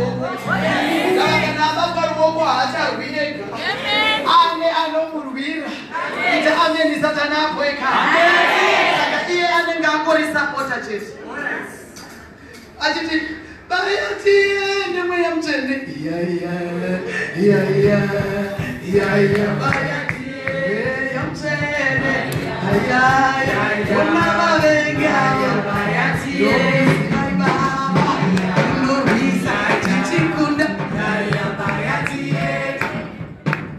ruoko. Saka kana abatwa ruoko haacharwi ega, ane anomurwira. Ita ameni, Satani apoeka. Saka iye anenge angori supporter chete, achiti baya tiende, Mweya Mutsvene, iya iya iya iya iya iya, baya Mweya Mutsvene, ayaya, ona vavengi avo, Baba unorwisa tichikunda.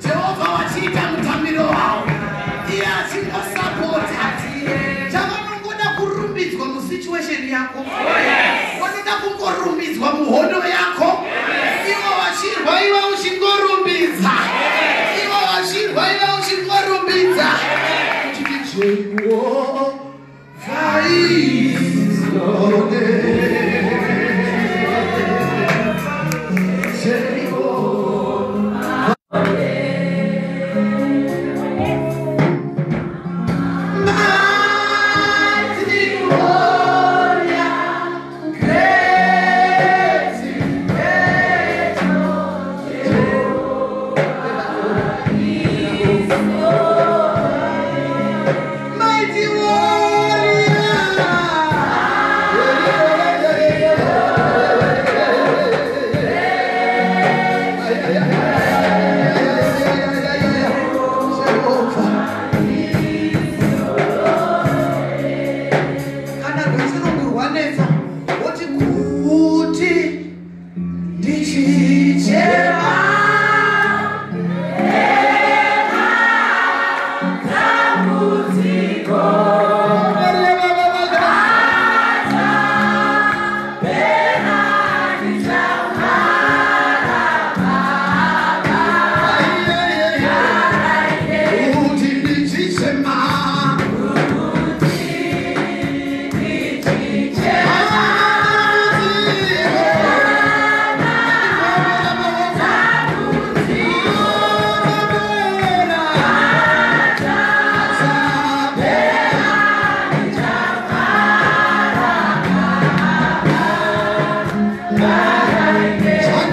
Jehovha wachiita mutambiro wavo, iye achingosapota. Chavanongoda kurumbidzwa musituation yako, vanoda kungorumbidzwa muhondo yako. Ivo vachirwa, iwe uchingorumbidza. Ivo vachirwa, iwe uchingorumbidza, uchiti Jehovha is your name. Jehovah. Mighty warrior, great in battle, mighty warrior. Jehovah. Kana rwechirungu rwanetsa, woti kuti ndichichema. Kuti ndichichema.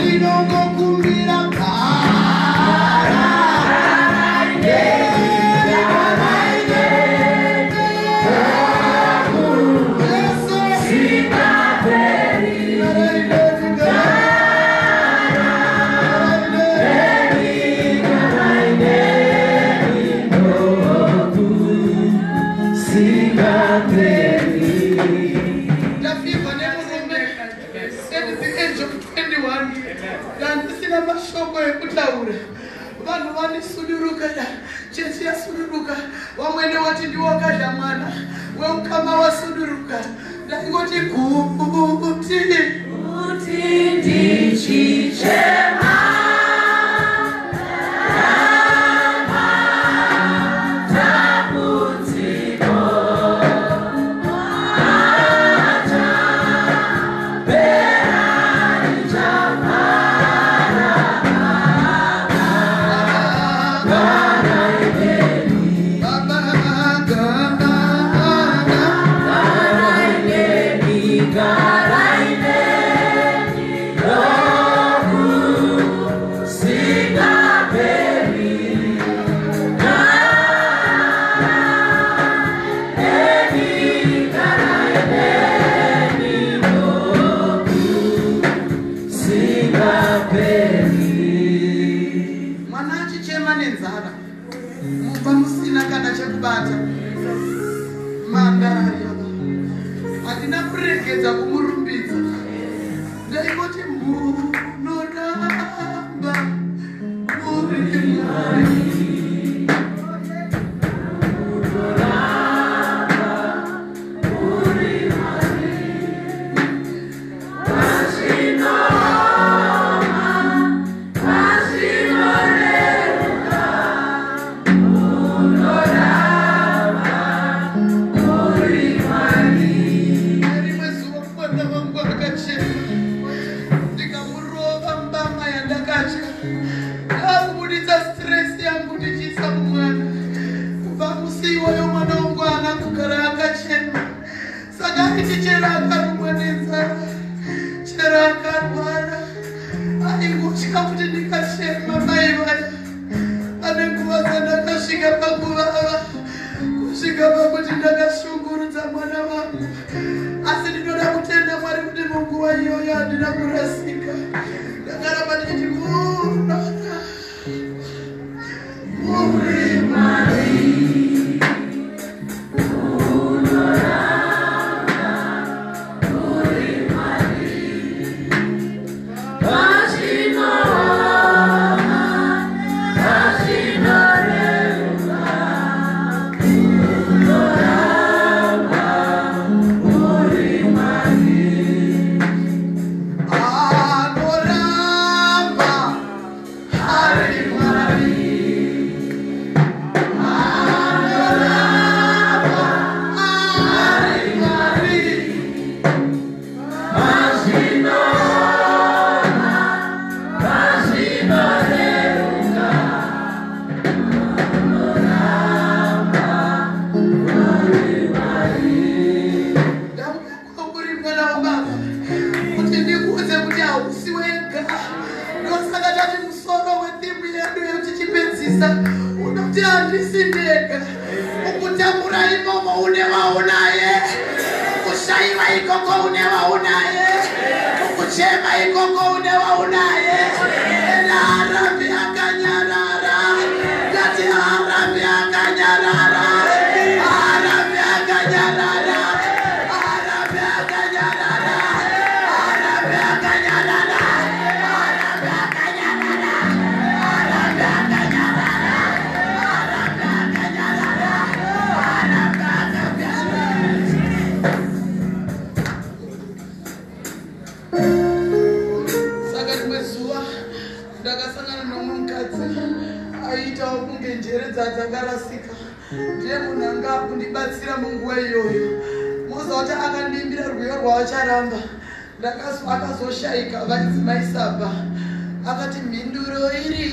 Chandinongokumbira, gara. Ndafirwa nemurume at the age of 21. Ndandisina mashoko ekutaura. Vanhu vanisuduruka, da chechi yasuduruka, vamwene wati ndiwakadya mwana weukama, wasuduruka. Ndaingoti kuti Kuti ndichichema. Dambudziko achapera, ndichafara. Baba, Baba, Garai neni, nokusingaperi. Garai neni, nokusingaperi. Mwana achichema nenzara, mumba musina kana chekubata, mandarariaba, handina kuregedza kumurumbidza. Ndaingoti munoramba muri Mwari. Pazvinoreruka, munoramba muri Mwari. Rimwe zuva mwana wangu akachema, ndikamurova mbama yandakatya. Ndakubuditsa stress yangu ndichiisa mumwana. Kubva musi iwoyo mwana wangu haana kugara akachema. Saka aiti chero akarumwa nenzara, chero akarwara. Unomutarisa unoti handisi ndega. Mukutambura imomo une waunaye, mukushayiwa ikoko une waunaye, mukuchema ikoko une waunaye. Ena harambi akanyarara, ngati harambi akanyarara, harambi akanyarara, harambi akanyarara, harambi akanyarara, harambi akanyarara, harambi akanyarara, harambi akanyarara, harambi akanyarara. Saka rimwe zuva ndakasangana nomumwe mukadzi aiitawo kunge njere dzadzakarasika. Ndiye munhu anga akundibatsira munguva iyoyo. Moziva kuti akandiimbira rwiyo rwaacharamba. Akazoshayika vainzi Maisaba. Akati mhinduro iri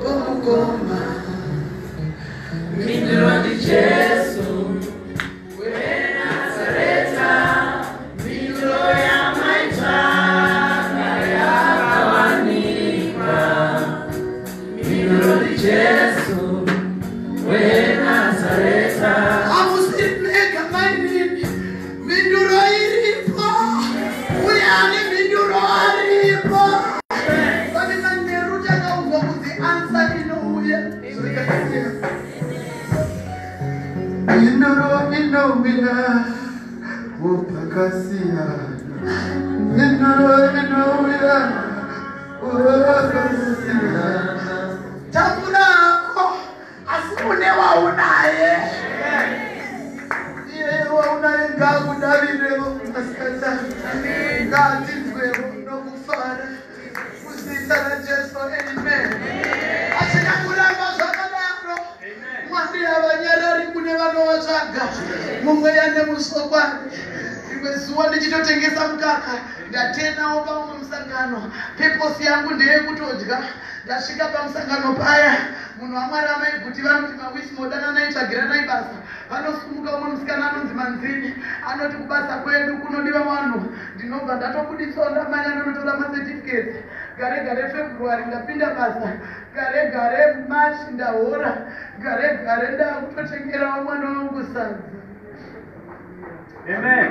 pomukoma. Mhinduro ndi Jesu weNazareta, mhinduro yamaitsvaka yakawanikwa. Mhinduro ndi Jesu weNazareta. Hamusiri mega mainini, mhinduro iripo, uye ane mhinduro aripo. Pane manheru takaudzwa kunzi answer inouya. Mhinduro inouya wopakasiyana, mhinduro inouya wopakasiyana. Tambura hako, asi une waunaye. Iye waunaye ngaakudavirewo masikati, ngaatinzwewo nokufara kuzita raJesu. Amen. Achina kuramba zvakadaro. Mwari havanyarari kune vanovatsvaga mumweya nemusokwani. Rimwe zuva ndichitotengesa mukaka, ndatenawo pamumwe musangano. Purpose yangu ndeyekutodya. Ndasvika pamusangano paya, munhu waMwari amaiguti vanoti mawisi modananai, tsvagiranai basa. Vanosumuka umwe musikana anonzi Manzini, anoti kubasa kwedu kunodiwa vanhu. Ndinobva ndatobuditsawo, ndamanya ndonotora macertificates. Gare gare February ndapinda basa, gare gare March ndahora, gare gare ndakutotengerawo mwana wangu sadza. Amen.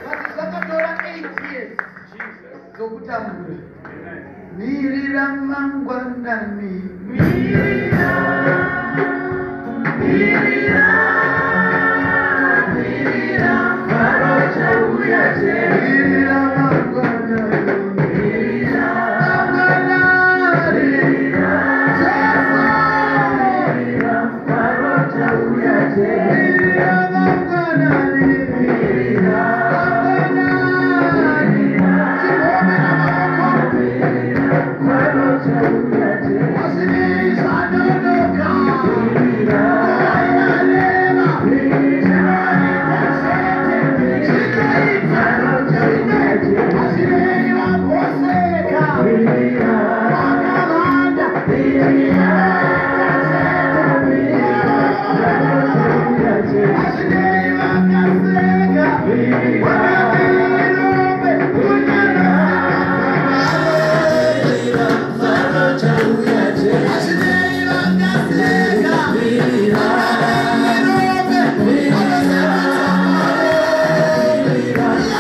But zvakatora 8 years Jesus. dzokutambura. Amen. Mirira mangwanani. Mirira, mirira, mirira, Faro chauya chete. Mirira mangwanani. Mirira, mangwanani. Jesu. Mirira, Faro chauya chete. Mirira mangwanani. Mirira, mangwanani. Chimomera maoko. Mirira, Faro chauya chete. Asisanonoka. Mirira, Yarema. Chinoita chete. Chinoita. Faro chauya chete. Asirei vamboseka. Mirira, Vakawanda. Mirira, Faro chauya chete. Asirei vakaseka. Vakatirombe. Faro chauya chete. Asirei vakaseka. Mirira, Vakatirombe.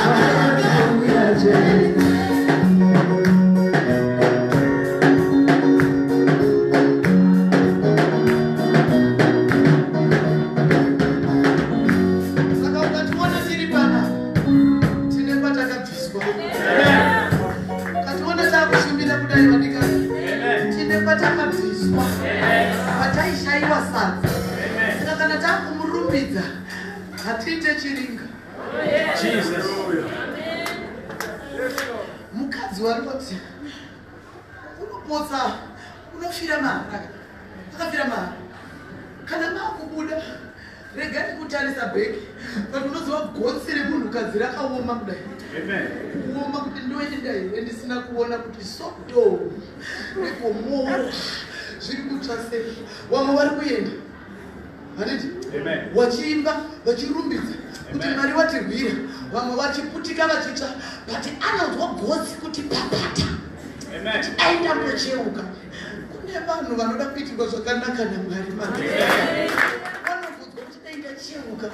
Faro chauya chete. Saka ukationa tiri panapa, tine patakabviswa. Ukationa taakushimbira kudai, vadikani, Amen. tine patakabviswa, pataishayiwa sadza. Saka kana taakumurumbidza, hatiite chiringa. Jesus. Mukadzi waRoti unopotsa, unofira mahara, akafira mahara. Kana maakubuda, regai kutarisa back, but unoziva gotsi remunhukadzi rakaoma kudai. Amen. Kuoma kuti ndoenda here ndisina kuona kuti Sodom neGomora zviri kutsva sei. Vamwe vari kuenda, handiti? Amen. Vachiimba vachirumbidza kuti Amen. Mwari watirwira. Vamwe vachiputika vachitsva, but anonzwa gotsi kuti papata. Dai ndambocheuka. Kune vanhu vanoda kuitirwa zvakanaka naMwari manje. Vanokudzwa kuti dai ndacheuka.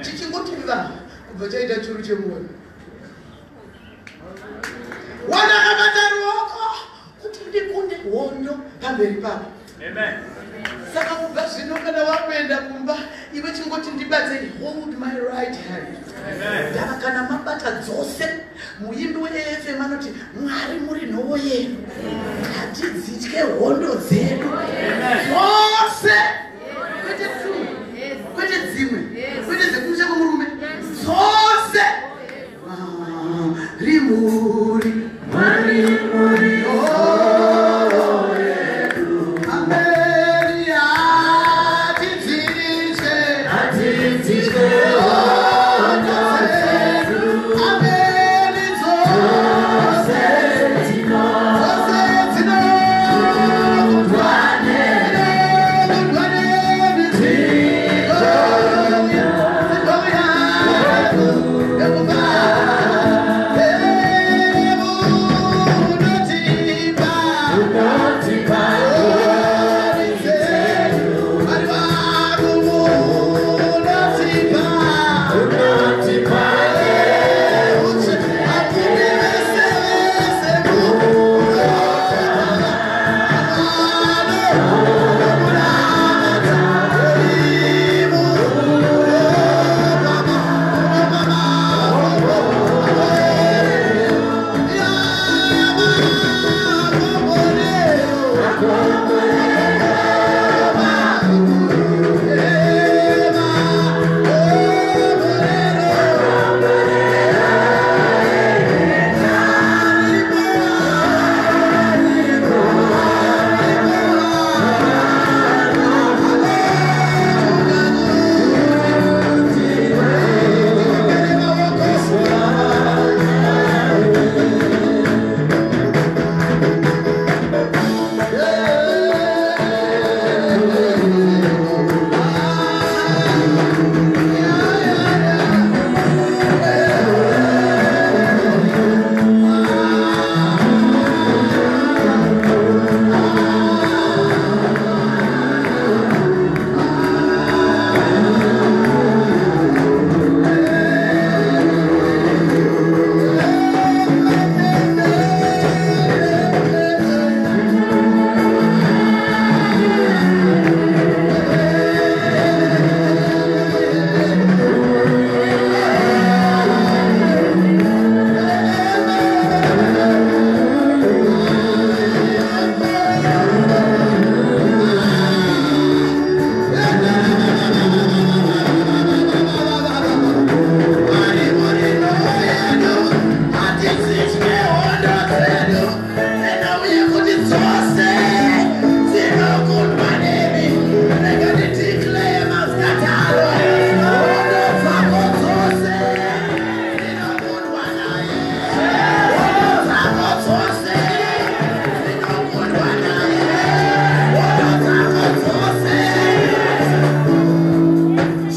Chichingoti va kubva chaita churu chemwoyo. Wandakabata ruoko kuti ndikunde hondo pamberi pako. Saka kubva zvino kana wakuenda kumba iwe chingoti ndibatsei, hold my right hand. Ndava kana mabata dzose, muimbi weAFM anoti Mwari muri nhovo yedu, hatidzitye hondo dzedu dzose, kwete two, kwete dzimwe, kwete dzekumusha kwemurume, dzose. Mwari muri, Mwari muri nhovo yedu. Amberi hatidzitye, hatidzitye hondo dzedu. Amberi dzose, dzose dzinokundwa dzinokundwa nemidziyo, dziyo yekuba. Munotipa,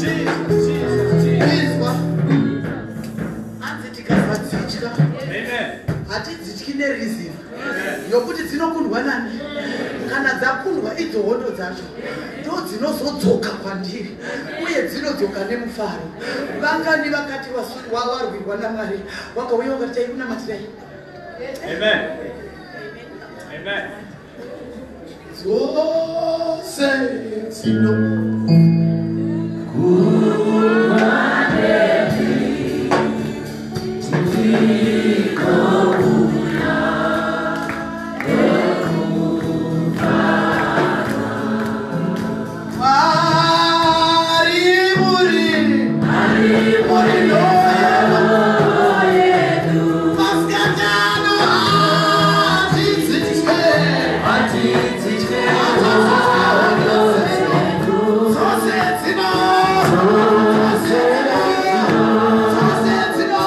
Jesus, Jesus, Jesus. Izwa. Hanzi tikasadzitya, Amen. hatidzityi nereason yokuti dzinokundwa nani. Kana dzakundwa idzo hondo dzacho, ndo dzinozodzoka kwandiri, uye dzinodzoka nemufaro. Vangani vakati warwirwa naMwari, wakauya wakati taikunamatirai. Amen. Amen. Dzose dzino Mwari muri, muri nhovo. Masikatano hatidzitye, hatidzitye hondo dzedu. Dzose dzino, dzose dzino, dzose dzino.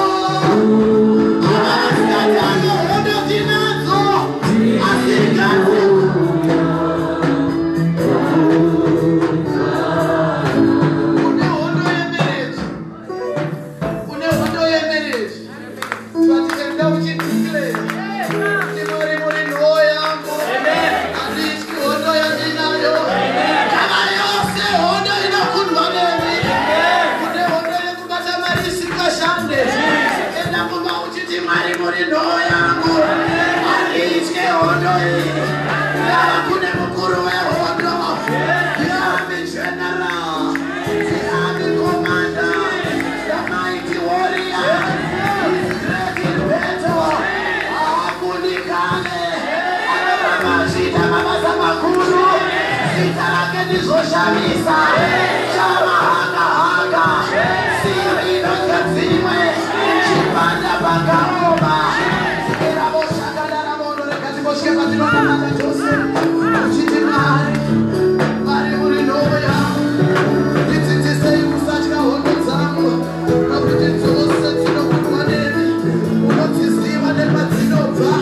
Uchiti Mwari muri nhoo yangu, handitye hondo iyi. Ndava kune mukuru wehondo, the army general, the army commander, the mighty warrior. He's great in battle. Haakundikane, anoramba achiita mabasa makuru. Zita rake ndizvoshamisa, chamahanga-hanga, simbi inotya dzimwe, chipanda pakaoma. Ravo shakadara rega timbosvike patinonamata chose, uchiti Mwari, Mwari muri nhoo yangu, ndidzidzisei kusatya hondo dzangu, nokuti dzose dzinokundwa nemi. Unodziziva nepadzinobva,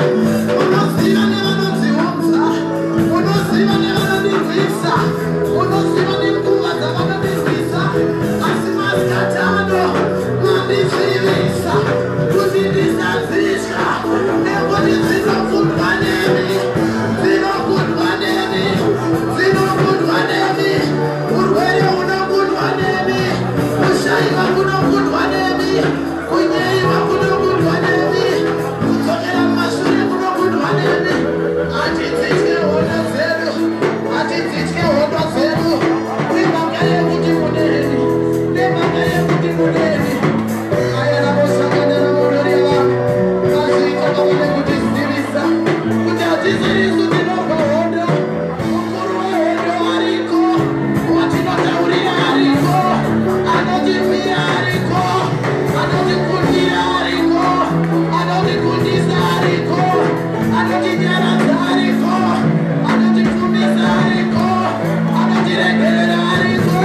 unoziva nevanodziunza, unoziva nevanondirwisa, unoziva nenguva dzavanondirwisa. Asi masikatano mandizivisa kuti ndisadzitya, nekuti dzinokundwa nemi, dzinokundwa nemi, dzinokundwa nemi. Urwere hunokundwa nemi, kushayiwa kunokundwa nemi, kunyeyiwa kunokundwa nemi, kudzokera mumashure kunokundwa nemi. Hatidzitye hondo dzedu, hatidzitye hondo dzedu, nemhaka yekuti muneni, nemhaka yekuti muneni. Aya ramosangana ramonoreva mazviita pamwe nekutizivisa kuti hatisirisu tinorwa hondo. Mukuru wehondo ariko, watinotaurira ariko, anotirwira ariko, anotikundira ariko, anotikundisa ariko, anotinyaradza ariko, anotipfumisa ariko, anotiregerera ariko.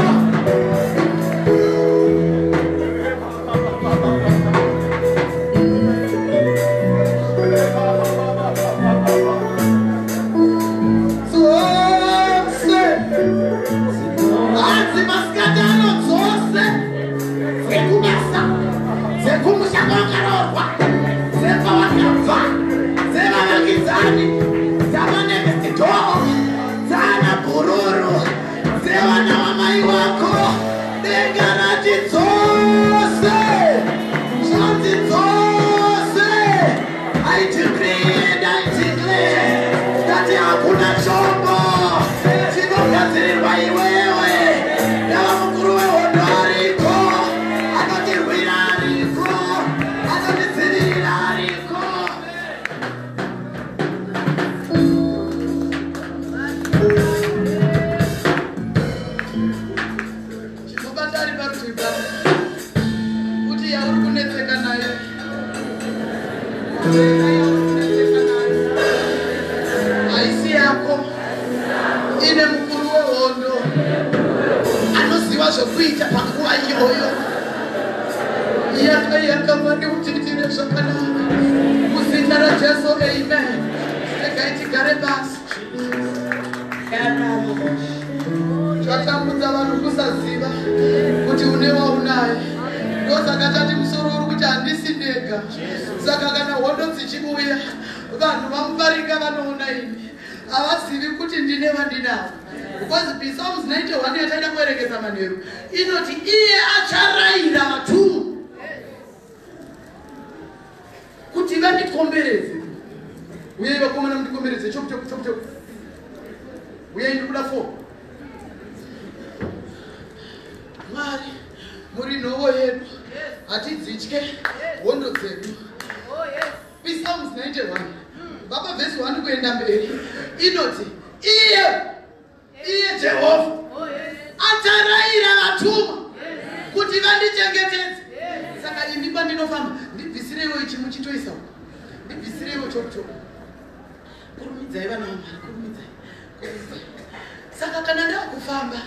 Dzose hanzi masikatano dzose dzekubasa, dzekumusha kwawakaroorwa, dzekwawakabva, dzevavakidzani, dzamanext door, dzana bhururu, dzevana vamai wako, denga rati dzose, zvanzi dzose. I decree and I declare that hakuna chombo chinogadzirirwa iwewe. Ndava mukuru wehondo ariko, anotirwira ariko, anotidzivirira ariko. Chimubata ari parutivi pako kuti yauri kunetseka nayo, yauri kunetseka nayo haisi yako, ine mukuru wehondo anoziva zvokuita panguva iyoyo. Yakayaka ndikutiitire zvakanaka muzita raJesu, amen. Regai tigare pasi. Zvatambudza vanhu kusaziva kuti une waunaye. Ndosaka tati musoro uri kuti handisi ndega. Saka kana hondo dzichiuya, vanhu vamubarika vanoona ini, havazivi kuti ndine vandinavo, because Psalms 91 yataida kuerekesa manheru inoti iye acharayira vatumwa kuti vandikomberedze. Uyai vakomana, mundikomberedze. Choku choku choku choku, uyai, ndikuda 4. Mwari muri nhovo yedu, hatidzitye hondo dzedu. Psalms 91 baba vhesi 1 kuenda mberi inoti iye Jehovha acharayira vatumwa kuti vandichengetedze. Saka imi pandinofamba, ndibvisireiwo ichi, muchitoisa uko, ndibvisireiwo choku choku. Kurumidzai vana vamwari, kurumidzai, kurumidzai. Saka kana ndakufamba,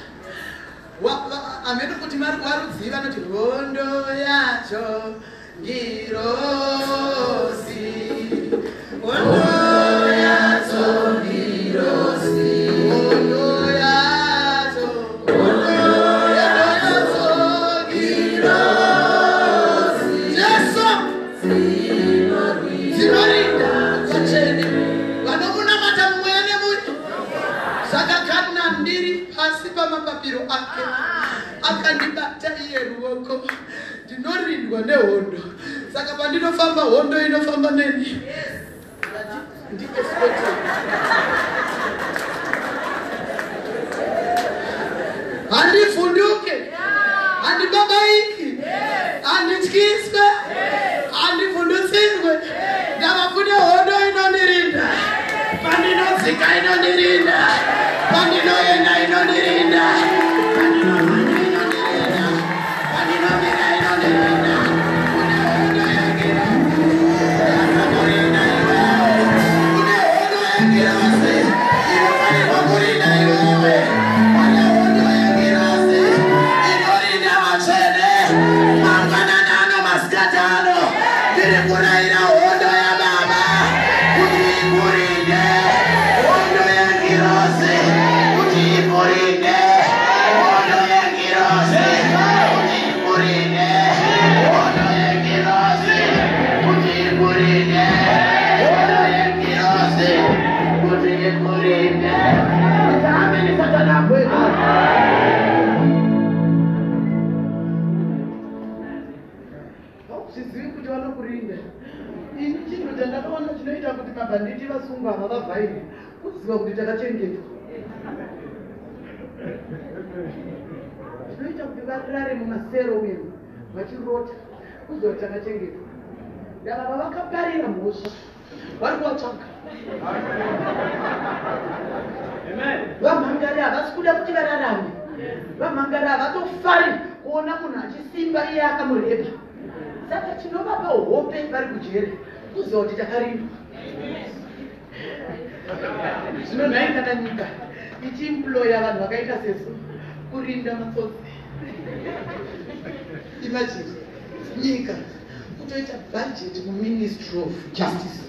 hameno kuti warudzii vanoti hondo yacho ngirozi, hondo yacho ngirozi, hondo yacho, hondo yacho ngirozi, Jesu dzinorinda vatsvene vanomunamata mumweya nemuri. Saka kana ndiri pasi pamapapiro ake, akandibata iye ruoko, ndinorindwa nehondo. Saka pandinofamba hondo inofamba neni. Handifunduke, handibabaiki, handityiswe, handivhundutsirwe. Ndava kune hondo inondirinda. Pandinodzika inondirinda, pandinoenda inondirinda, pandinomhanya inondirinda, pandinomira inondirinda. Kune hondo yengirozi yakakurinda iwewe. Kune hondo yengirozi inofanirwa kurinda iwewe. Pane hondo yengirozi inorinda vatsvene. Mangwanani ano, masikati ano, ndiri kurayira hondo yababa kuti ikurinde. Hondo yengirozi kuti ikurinde. Hondo yengirozi kuti ikurinde. Hondo yengirozi kuti ikurinde. Hondo yengirozi kuti ikurinde. Kuti ameni Satani akweka. Hauzizivi kuti vanokurinda. Ini chinhu chandakaona chinoita kuti mabhanditi vasungwa ava vavhaire kuziva kuti takachengetwa. Zvinoita kuti varare mumasero umu vachirota kuziva kuti takachengetwa. Ndava vakaparira mhosva vari kuvatsvaga. Vamhangari havasi kuda kuti vararame. Vamhangari havatofari kuona munhu achisimba iye akamureba. Saka chinovapa hope vari kujere kuziva kuti takarindwa. Zvino nhai kana nyika ichiemploya vanhu vakaita sesu kurinda matsotsi. Imagine nyika kutoita budget muMinistry of Justice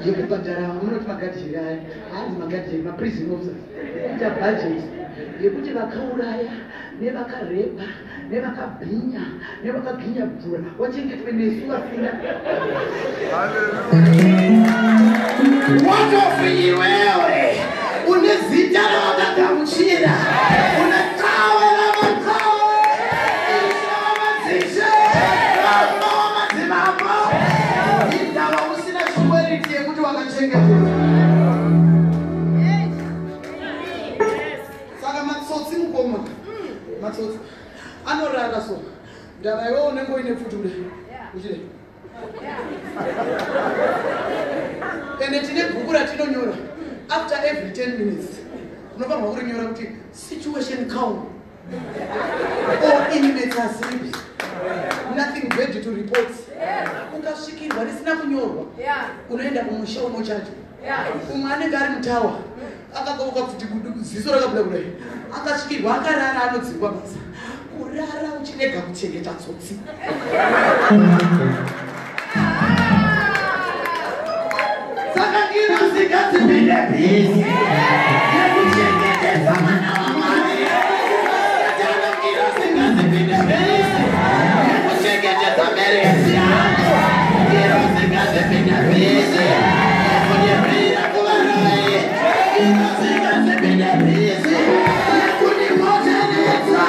yekubhadhara munoti magadheri aya, hanzi magadheri, maprison officers, kuita budget yekuti vakauraya nevakarepa nevakabhinya nevakabhinya bvura wachengetwe nesu vasina. What of iwewe une zita rawakagamuchira, une tawe ravatawe, ishe wamadzishe, mambo wamadzimambo, indava usina surety yekuti wakachengetedzwa. Saka matsotsi mukoma, matsotsi anorara so. Ndava iwe unenge uine pfuti kudai uchidai. Ende tine bhuku ratinonyora after every 10 minutes. Unofanirwa kurinyora kuti situation calm, all inmates are sleeping, nothing bad to report. Ukasvikirwa risina kunyorwa, unoenda kumusha unochajwa. Umwe anenge ari mutawa akakauka pfuti ziso rakabuda kudai, akasvikirwa akarara, anodzingwa basa. Kurara uchirega kuchengeta tsotsi. Saka ngirozi ngadzipinde busy yekuchengetedza mwana waMwari. Satana, ngirozi ngadzipinde busy yekuchengetedza marriage yangu. Ngirozi ngadzipinde busy yekundirwira kuvaroyi. Ngirozi ngadzipinde busy yekundimotenedza.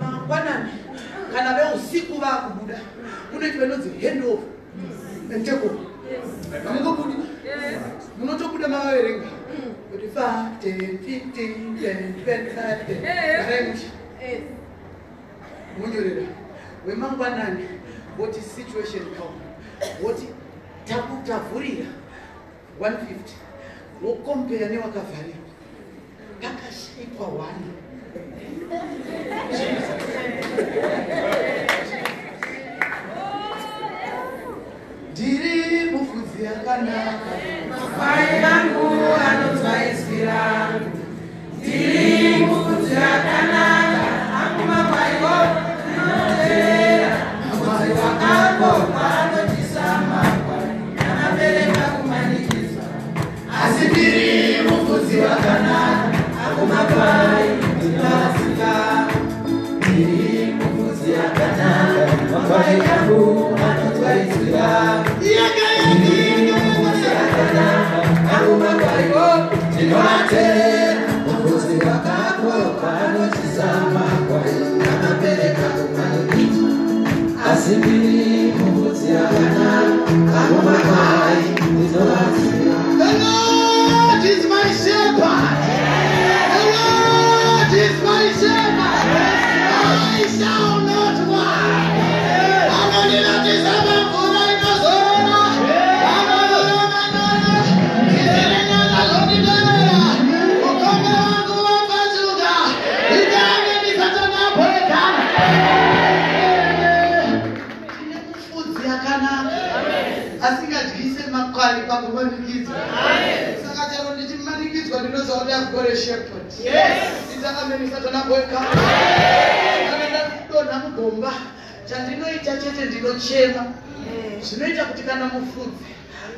Mangwanani kana veusiku vakubuda kunoitwa inonzi handover and takeover. Hamungobudi, munotobuda mavaverenga kuti 5, 10, 15, 10, 25, 10. Garai mushe munyorera wemangwanani voti situation calm, voti tavhurira 150, wokompeya newakavharirwa, pakashayikwa 1. Ndiri mufudzi akanaka, Makwai angu anonzwa izwi rangu. Ndiri mufudzi akanaka, angu makwaiwo anoteerera. Mufudzi wakakokwa anotisa makwai, akabereka kumanikidzwa. Asi ndiri mufudzi wakanaka, Angu makwai ndinoaziva. Ndiri mufudzi akanaka, makwai angu anonzwa izwi rangu. Yega yega. Mwari pakumanikidzwa. Saka chero ndichimanikidzwa ndinoziva kuti I've got a shepherd. Ita ameni Satana boeka. Kana ndadonha mugomba, chandinoita chete ndinochema. Zvinoita kuti kana mufudzi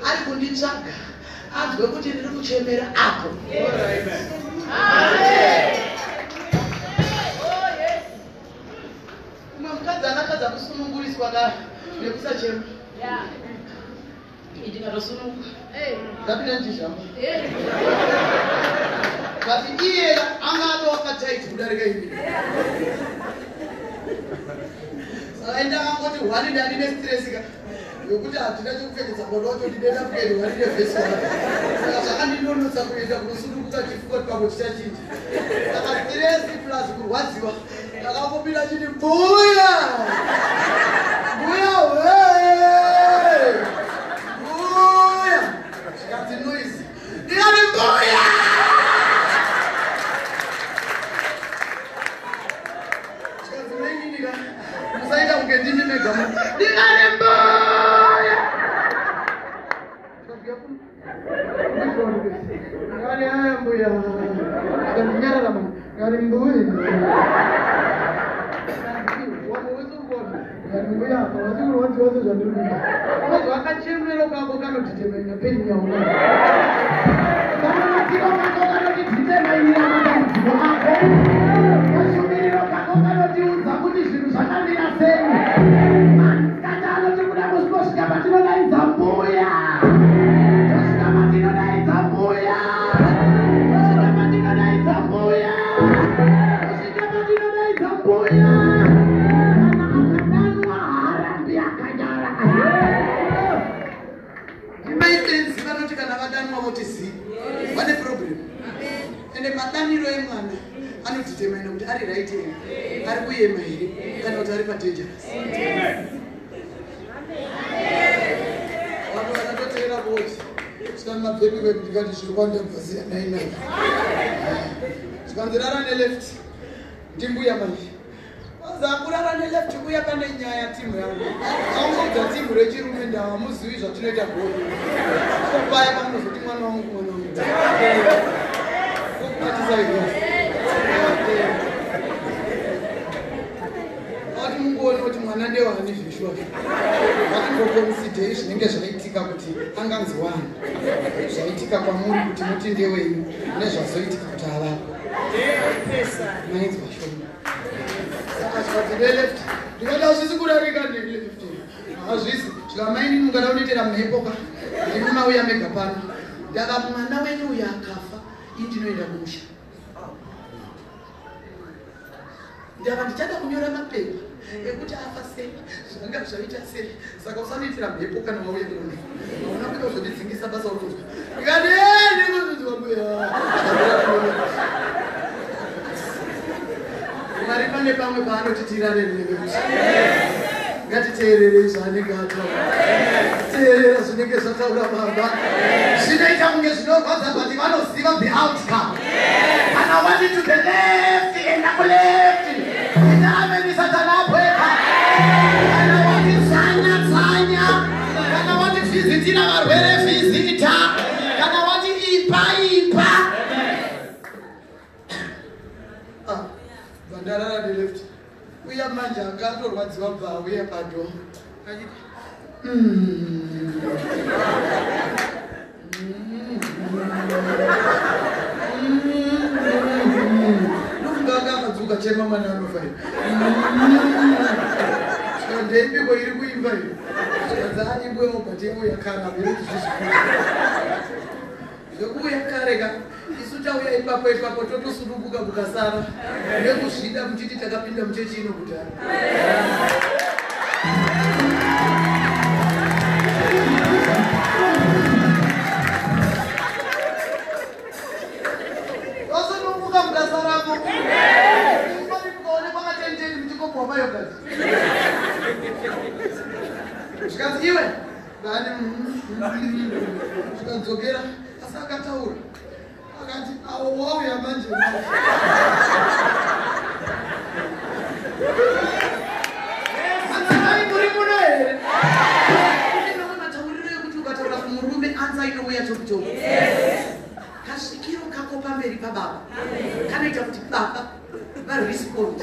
ari kunditsvaga anzwe kuti ndiri kuchemera apo. Umwe mukadzi anakadza kusununguriswa ka nekusachema. Ndikatosununguka ndapinda ndichizhamba, but iye anga atowakataiti kudarika ini. Saka ndakangoti hwani ndandine stress ka yokuti handina chekupfekedza mwana wacho, ndinoenda kuenda hwani nevhesi. Saka zvakandinonotsa kuenda kunosununguka chifuka kuti pamwe chichachinja. Saka stress plus kurwadziwa, ndakangopinda chiti, "Mbuya, mbuya we, mbuya." Zvikanzi, "Noise." Ndikati, "Mbuya." Zvikanzi, "Mainini, musaita kunge ndimi mega." Ndikati, "Mbuya." Ndikati, "Aya, mbuya." Akandinyarara mani. Ndikati, "Mbuya." Ndikati, "Mbuya, havasi kurwadziwa sezvandiri kuita." Unozwa kachemero kako kanotitemerera pain yaunao, kanamatiro kako kanotidhitemerera matambudziko ako, kashumiriro kako kanotiudza kuti zvinhu zvakamira sei. Masikati anoti kuda kusvika patinodaidza mbuya, tosvika patinodaidza mbuya, tosvika patinodaidza mbuya, tosvika patinodaidza mbuya. Kana akadanwa haarambi akanyara. Maibenzi vanoti kana vadanwa voti zii, vane problem. Ende madaniro emwana anodetermina kuti ari right here, ari kuyema here, kana kuti ari padangerous. Vanhu vakatoteera voti svikani mabvepi kwedu. Ndikati zviri kwandabva siyanai nayo. Zvikanzi, "Rara neleft." Ndimbuya manje. Zakurara neleft uya, pane nyaya. Timu yangu aungoudza timu rechirume, ndawamuzivi zvatinoita goro paya pamunozoti, "Mwana wangu, mwana wangu," okubatisai. Vati mungoona kuti mwana ndewani zvishwa. Vatimboconsiderei zvinenge zvaitika kuti anganzi wani, zvaitika kwamuri kuti muti ndewenyu, nezvazoitika kuti avapo. Mainzwa shoma. Saka zvikati neleft. Ndikati, "Hazvisi kurarika neleft, hazvisi." Zvikamainini, mungada kundiitira mhepo ka, ndimi mauya mega pano. Ndaka mwana wenyu uyu akafa, ini ndinoenda kumusha. Ndava ndichada kunyora mapepa ekuti afa sei, zvanga zvaita sei. Saka usandiitira mhepo kana wauya kuno, hauna kuita kuzondidzingisa basa. Urikuzwa? Ndikati, "Ndikuzvinzwa mbuya." Mwari pane pamwe paanoti tirare neveuchi. Ngatiteererei zvaanenge ataura. Teerera zvinenge zvataura baba. Zvinoita kunge zvinorwadza, but vanoziva the outcome. Kana wati to the left, enda kuleft. Ita ameni Satana apweka. Kana wati tsanya, tsanya. Kana wati vhizitira varwere, vhizita. Kana wati ipa, ipa. Ah, vandarara neleft uya manje anga atorwadziwa, bva auya padoor achiti, Ndofunga anga akadzuka chema, mwana anofa. Saka ndeipiko iri kuimba iyo? Zvikanzi, "Aimbwewo, but yauya kare." Abereki zvizvikuru zvekuuya kare ka, isu tauya ipapo ipapo totosununguka kukasara nekuzvida muchiti takapinda muchechi ino kudhara. Tosununguka mukasaramo pari mukaonekwa katendeni muchikobwa mayogurt. Zvikanzi, "Iwe vani." Zvikanzokera, asi akataura akati, "Awo wauya manje manje." Madzimai muri muno here? Kune mamwe matauriro ekuti ukataura kumurume. Kanoita kuti baba varespond.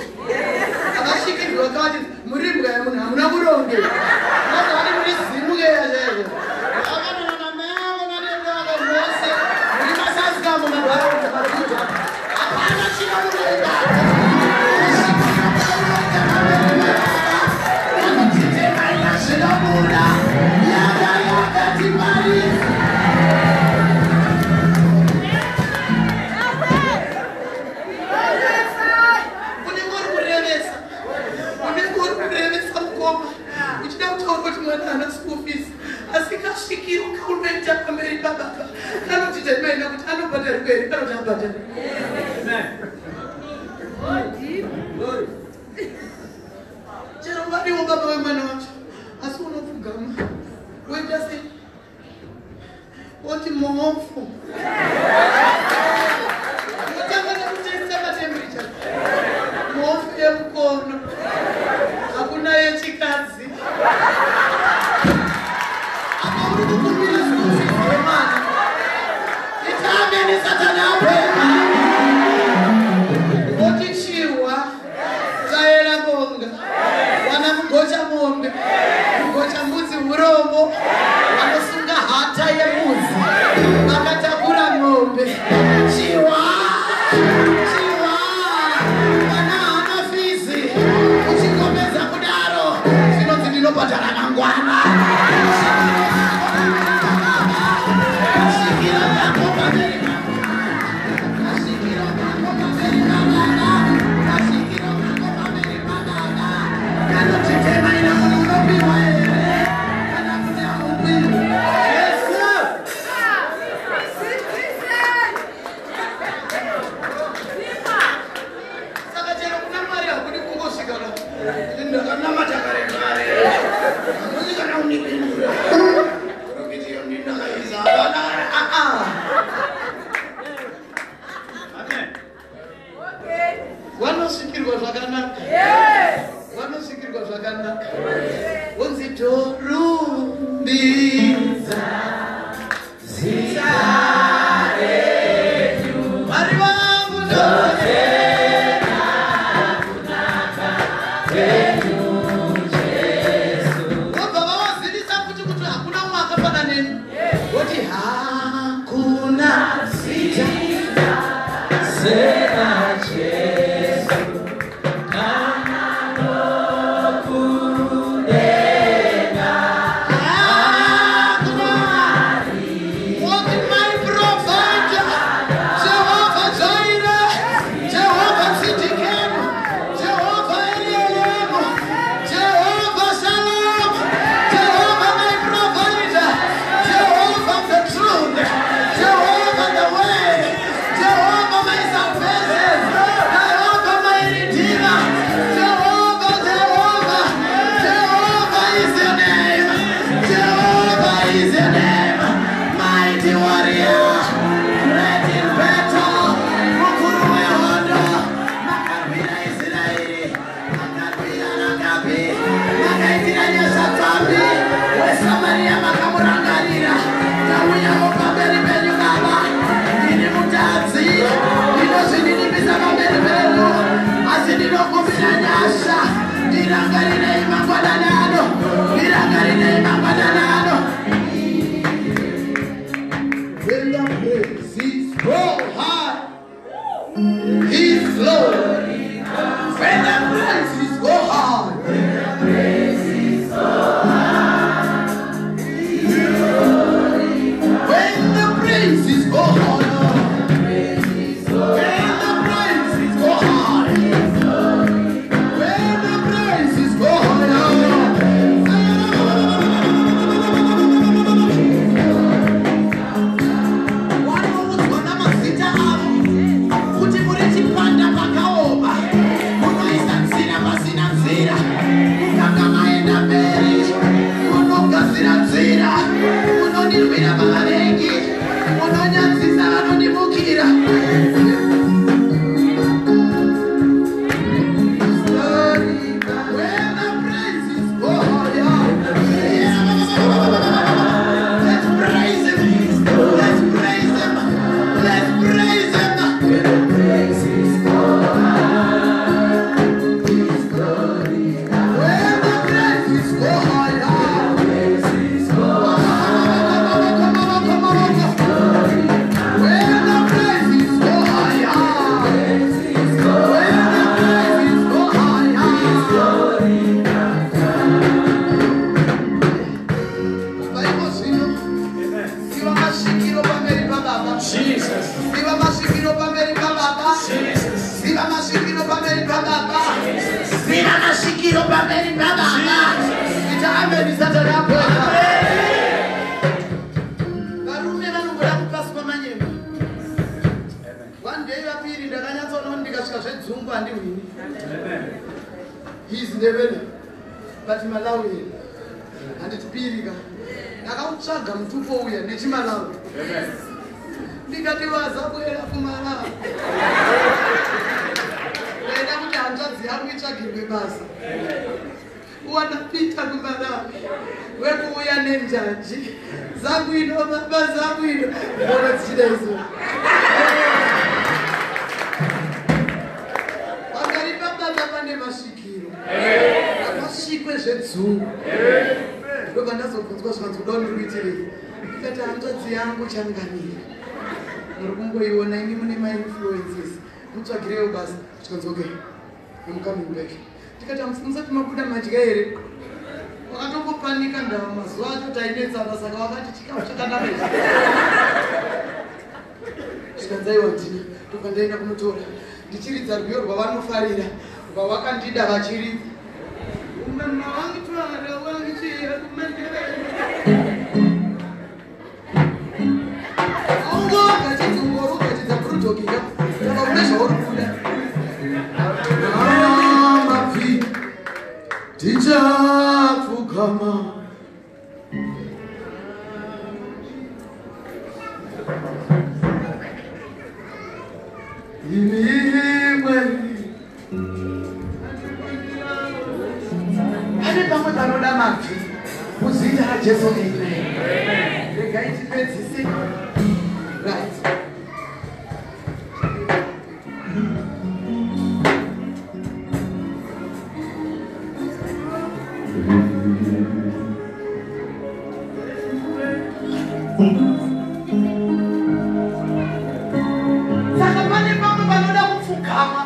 Akasvikirwa kavati muri mbwa yemunhu, hamuna kurongeka. Mazavati muri zimukeya chaizvo. Vakanana namai avo nanendava mose muri masasikamu manharaunda maruja. Hapana chinomunoita. Zvinobuda yaka yakati mari. Unenge uri kurevesa, unenge uri kurevesa mukoma, uchida kutaura kuti mwana haana school fees, asi kasvikiro kaunoita pamberi pababa kanoti taimaina kuti anobhadharirwa here kana kuti abhadhari. Amen. Glory. Chero variwo baba wemwana wacho, asi unopfugama woita sei, woti mofu, wotanga nekutesta matemperature, mofu yemukono, hakuna yechikadzi. Apa uri kukumbira school fees yemwana. Iti ameni, Satani apeka. Woti chihwa taera bonga, wana mugocha mombe, mugocha mbudzi urombo, vanosunga hata yembudzi vakatakura mombe. Chihwa, chihwa, mwana haana fees. Uchigomedza kudaro zvinonzi ndinobhadhara mangwana. Svikiro kako pamberi, kasvikiro kako pamberi pababa, kasvikiro kako pamberi pababa kanotitema ina kuti unopiwa here kana kuti haupiwi. Yes. Saka chero kuna Mwari hakudi kungosvika no ndakanamata kare kare, hamusi kana unipindura rokitiyo ndindakaisa hapana. Aa. Amen. Vanosvikirwa zvakanaka, vanosvikirwa zvakanaka, wonzi torumbidza zita renyu, Mwari vangu. Ndotenda vobva vavazivisa futi kuti hakuna mumwe akafanana neni. Woti hakuna zita. Sena Jesu kana nokudenga. Hakuna. Woti my provider, Jehovah Jireh, Jehovah Tsidkenu, Jehovah Elielemu, Jehovah Shalom, Jehovah my provider, Jehovah the truth, Jehovah the way, Jehovah my salvation, Jehovah my redeemer, Jehovah, Jehovah, Jehovah is your name, Jehovah is your name, mighty warrior, great in battle, mukuru wehondo, makarwira Israeri, makarwira Rakabi, makaitira nyasha pfambi, weSamaria makamurangarira. Tauyawo pamberi penyu baba, ndini mutadzi, ndinozvininipisa pamberi penyu, asi ndinokumbira nyasha, ndirangarirei mangwanani ano, ndirangarirei mangwanani ano. When the praises go high, He's glory. When the praises go high, when the praises go high, when the praises go high, when the praises go high. Vanoudzwa namazita avo kuti muri chipanda pakaoma, munoisa nzira. Ndizvo pamberi pababa. Ita ameni Satani apoeka. Varume vanongoda kupaswa manyemba. One day vapiri ndakanyatsoona kuti ndikasvika zvedzungu handihwini. He is Ndebele, but Malawi handiti pirika. Ndakautsvaga mutupo uya nechiMalawi. Ndikati vazabwera kuMalawi. Ndaida kuti hanzvadzi yangu itsvagirwe basa. Wanapita kuMalawi wekuuya nenjanji zabwino baba zabwino mbona dzichida izvo. Pamberi pababa pane masvikiro akasvikwe zvedzungu. Ndobva ndazobvunzwa zvikanzi kuda ndikuitirei. Ndikati hanzvadzi yangu changamira muri kungoiona imi mune mainfluences mutsvagirewo basa. Zvikanzi okay, I'm coming back. Ndikati musati mabuda madya here? Wakatombopanika ndava mazuva acho tainetsana saka wakati chikafu chakanaka ichi. Zvikanzi aiwa ndina. Ndobva ndaenda kunotora ndichiridza rwiyo rwavanofarira rwavakandida vachiridza. Umama wangitwara wangichiya kumandevere. Aungogachidzi ungori ugachidza burudhokika saka une zvauri kuda. Mabvi tichapfugama. Imwe pane pamwe panoda mabvi muzita raJesu. Amen. Regai tipedzise. Right. Saka pane pamwe panoda kupfugama.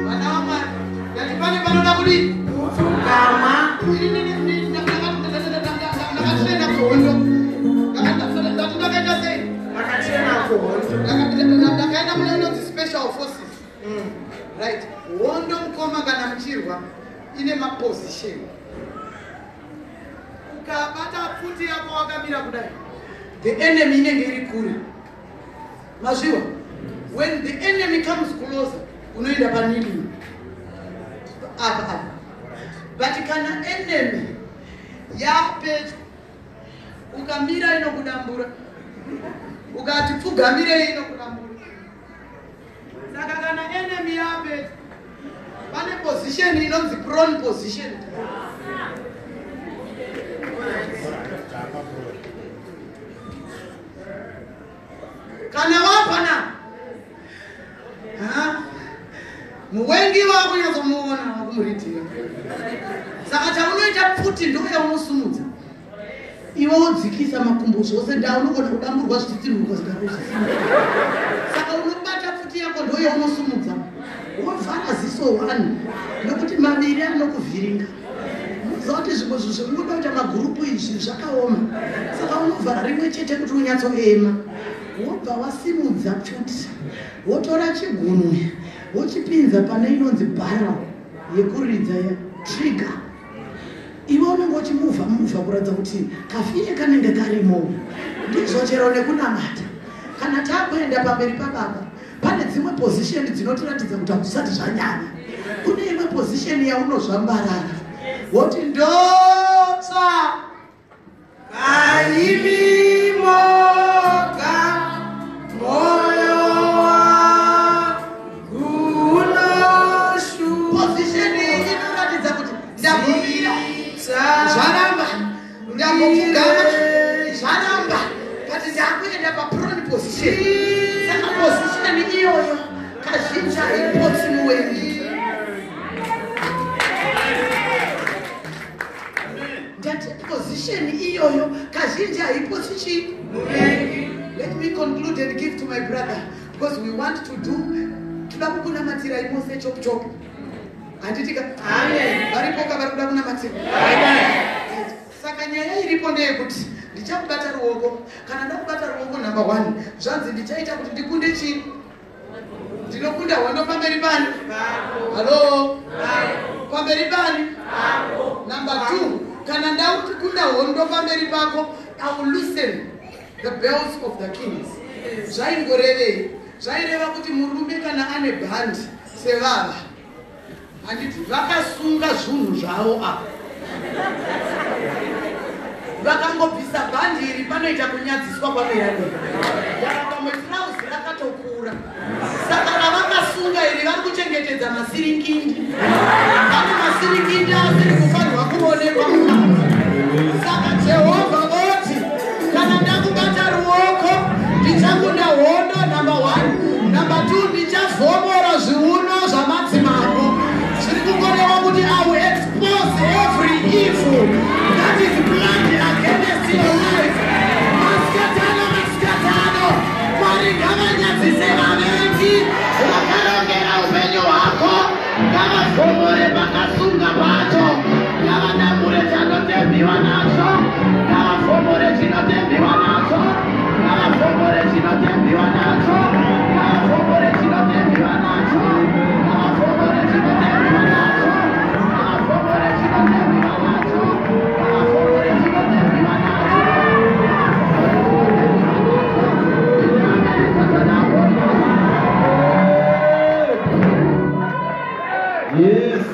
Vana vaMwari, ndati pane panoda kudii? Kupfugama. Ndakatrena kuhondo. Ndati ndakaita sei? Makachena kuhondo. Ndakaenda mune inonzi special forces. Right. Hondo mukoma kana muchirwa ine maposition. Ukabata pfuti yako wakamira kudai, the enemy inenge iri kure. Mazviwa? When the enemy comes closer, unoenda pakneel apa apa. But kana enemy yapedyo, ukamira inokudambura, ukati pfugamirei inokudambura. Saka kana enemy yapedyo, pane position inonzi prone position. Kana wapana muwengi wakunyatsomuona wakumuridhira. Saka chaunoita, pfuti ndo yaunosumudza iwe wodzikisa makumbo zvose nda unogona kudamburwa zvichitsiruka zikakozvisina. Saka unobata pfuti yako ndo yaunosumudza, wovhara ziso 1 nokuti maviri anokuvhiringa. Muziva kuti zvimwe zvinhu zvekungoda kuita magurupu izvi zvakaoma. Saka unovhara rimwe chete kuti unyatsoema, wobva wasimudza pfuti, wotora chigunwe wochipinza pane inonzi barrel yekuridza trigger. Iwe unenge uchimuvha muvha kuratidza kuti kafear kanenge karimo. Ndizvo chero nekunamata, kana takuenda pamberi pababa, pane dzimwe position dzinotiratidza kuti hakusati zvanyanya. Kune imwe position yaunozvambarara woti ndotsva Kaimi moga moyo wangu unoshu Position iyi inoratidza kuti ndambomira zvaramba, ndambopfugama zvaramba, but ndakuenda paprone position. Saka position iyoyo kazhinji haipotsi muwengi. Ndati position iyoyo kazhinji haipotsi chii? Muvengi. Let me conclude and give to my brother because we want to do toda. Ndikuda kukunamatirai mose chopu chopu. Handitika? Varipoka vari kuda kunamatira. Saka nyaya iripo ndeyekuti ndichakubata ruoko. Kana ndakubata ruoko number 1, zvanzi ndichaita kuti ndikunde chii? Ndinokunda hondo pamberi pani? Halo? Pamberi pani? Number 2, kana ndakunda hondo pamberi pako, I will loosen the bells of the kings. Zvaingorevei? Zvaireva kuti murume kana ane bhandi sevava, handiti vakasunga zvinhu zvavo apa, vakangobvisa bhandi iri panoita kunyadziswa kwamira nei. Pamwe trauzi rakatokura, saka ravakasunga iri vari kuchengetedza masirinkindi. Vane masirinkindi asiri kufanirwa kuonekwa mukati. Saka Jehovha voti kana ndakubata ruoko ndichakunda hondo number 1. Number 2, ndichavhomora zviuno zvamadzimambo. Zviri kungoreva kuti I will expose every evil that is planned against your life. Masikatano, masikatano, Mwari ngavanyadzise vavengi vakarongera upenyu hwako. Ngavavhomore pakasunga pacho, ngavadambure chanotembiwa nacho, ngavavhomore chinotembiwa nacho, ngavavhomore chinotembiwa nacho, ngavavhomore chinotembiwa nacho, ngavavhomore chinotembiwa nacho, ngavavhomore chinotembiwa nacho, ngavavhomore chinotembiwa nacho. Yes.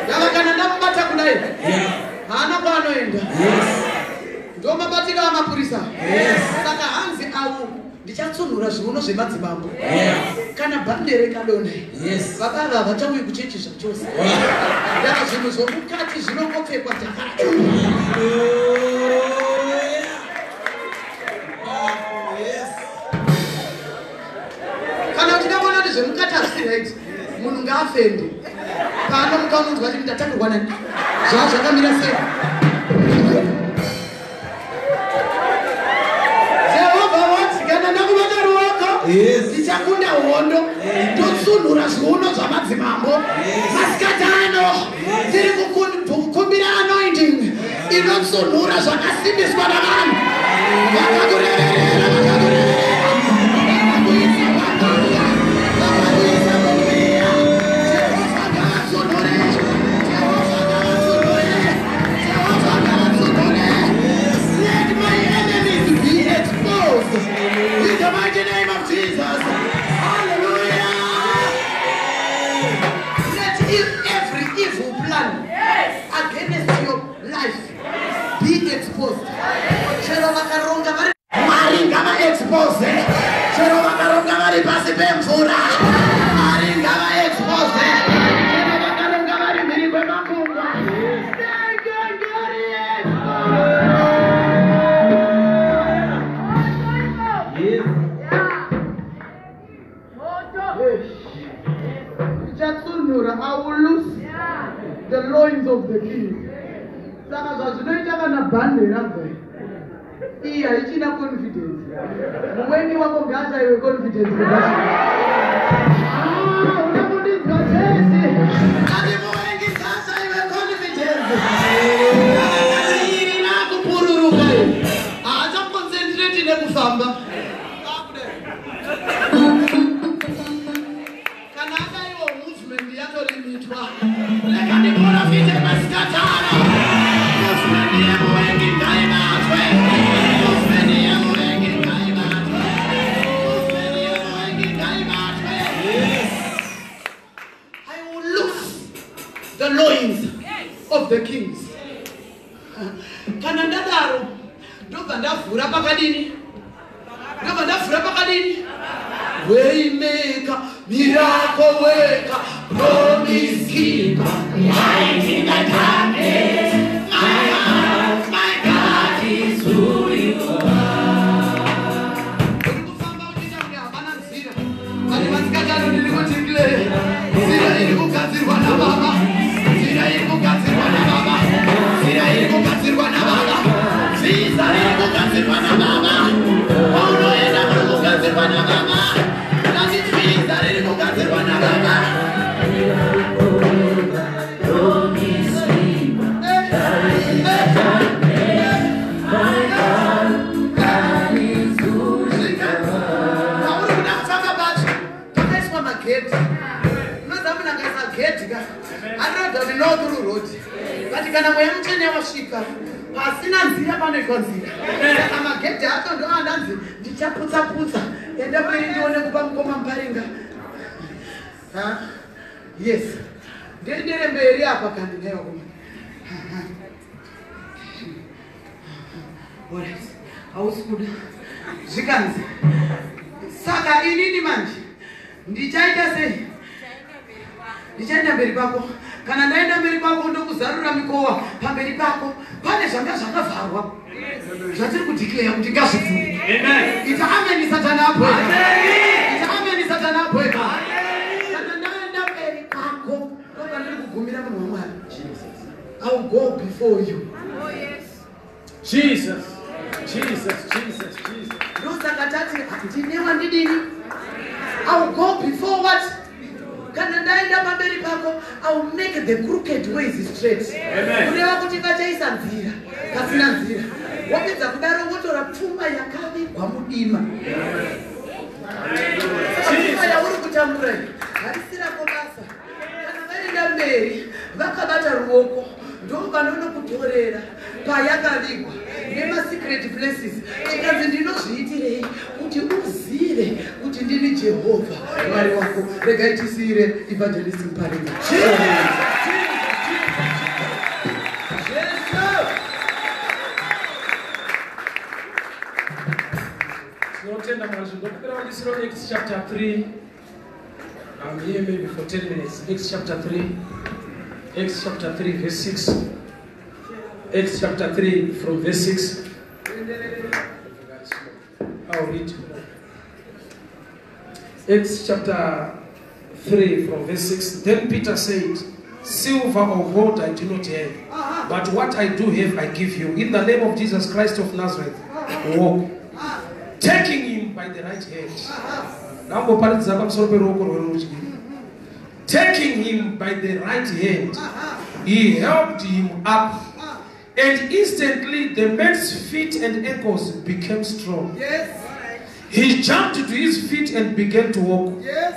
Yava kana ndamubata kudai, haana kwaanoenda. Yes. Ndomabatiro amapurisa. Yes. Saka hanzi avo ndichatsunhura zviuno zvemadzimambo. Yes. Kana bhande rekadonha, Yes. baba ava havachauyi kuchechi zvachose. Yava zvinhu zvomukati zvinongopfekwa takati. Hallelujah. Powerful. Yes. Kana uchida kuona kuti zvemukati hazvisi right, munhu ngaafende. Paanomuka unonzwa kuti ndatakurwa nani, zvaa zvakamira sei. Jehovha voti kana ndakubata ruoko, Yes. ndichakunda hondo, ndotsunhura zviuno zvamadzimambo. Masikatano tiri kukumbira anointing inotsunhura zvakasimbiswa navanhu vakakureverera, vakakureverera, vakakuisa pakanga, vakakuisa mumweya. Jehovha ngavatsunhure, Jehovha ngavatsunhure, Jehovha ngavatsunhure. Let my enemies be exposed in the mighty name of Jesus. Hallelujah. Let every evil plan against your life be exposed. Chero vakaronga vari, Mwari ngavaexpose. Chero vakaronga vari pasi pemvura, Mwari ngavaexpose. Chero vakaronga vari mhiri kwemakungwa, Ngengengeri Yes. ndichatsunhura. I will loose the loins of the king. Saka zvazvinoita kana bhande rabva, iyi haichina confidence. Muvengi wako ngaashaiwe confidence. Una kundinzwa chese? Ati muvengi ngaashaiwe confidence. Kana iri rakupururuka iri, haachaconcentrate nekufamba. Kana akaiwa, movement yatolimitwa. Reka ndiprofite masikatano, movement yemuvengi ngaibatwe, movement yemuvengi ngaibatwe, movement yemuvengi ngaibatwe. I will loose the loins of the kings. Kana ndadaro, ndobva ndavhura pakadini? Ndobva ndavhura pakadini? Waymaker, miracle worker, promise keeper, light in the darkness. My God, my God is who you are. Uri kufamba uchiita kunge hapana nzira. Vane masikatano ndiri kudeclare nzira iri kugadzirwa nababa, nzira iri kugadzirwa nababa, nzira iri kugadzirwa nababa, visa riri kugadzirwa nababa. Paunoenda muri kugadzirwa nababa. Ndati No through road. But kana Mweya Mutsvene wasvika, pasina nzira panoitwa nzira. Saka magedhi acho ndo andanzi ndichaputsa putsa. Enda mberi ndione kupa mukoma Muparinga. Ha? Yes. Ndiendere mberi apa kandi nhai vakomana. Alright. Hausi kuda. Zvikanzi. Saka inini manje ndichaita sei? Ndichaenda mberi kwako. Kana ndaenda mberi kwako ndokuzarura mikova pamberi pako. Pane zvanga zvakavharwa. Zvatiri kudeclare kuti ngazvivhurwe. Amen. Ita ameni Satani abweka. Amen. Ita ameni Satani abweka. Kana ndaenda mberi kwako ndopandiri kugumira munhu waMwari. I will go before you. Jesus. Jesus. Jesus. Jesus. Ndosaka tati ndine wandidini. I will go before what? Kana ndaenda pamberi pako, I will make the crooked ways straight. Amen. Kureva kuti vachaisa nzira pasina nzira. Wapedza kudaro wotora pfuma yakavigwa mudima. Pfuma yauri kutambura iyi harisi rako basa. Kana vaenda mberi vakabata ruoko ndo vanonokutorera payakavigwa nemasecret places. Chikanzi ndinozviitirei kuti uzive kuti ndini Jehovha Mwari wako. Regai tisiyire Evangelist Muparinga. Jesus. Jesus. Jesus. Tinotenda Mwari. Ndokupera vandisiro Acts chapter 3. I'm here maybe for 10 minutes. Acts chapter 3. Acts chapter 3 verse 6. Acts chapter 3 from verse 6. I'll read. Acts chapter 3 from verse 6. Then Peter said, "Silver or gold I do not have, but what I do have I give you. In the name of Jesus Christ of Nazareth, walk." Taking him by the right hand. Ndamboparidza pamusoro peruoko rwerudyi. Taking him by the right hand, he helped him up, and instantly the man's feet and ankles became strong. Yes. He jumped to his feet and began to walk. Yes.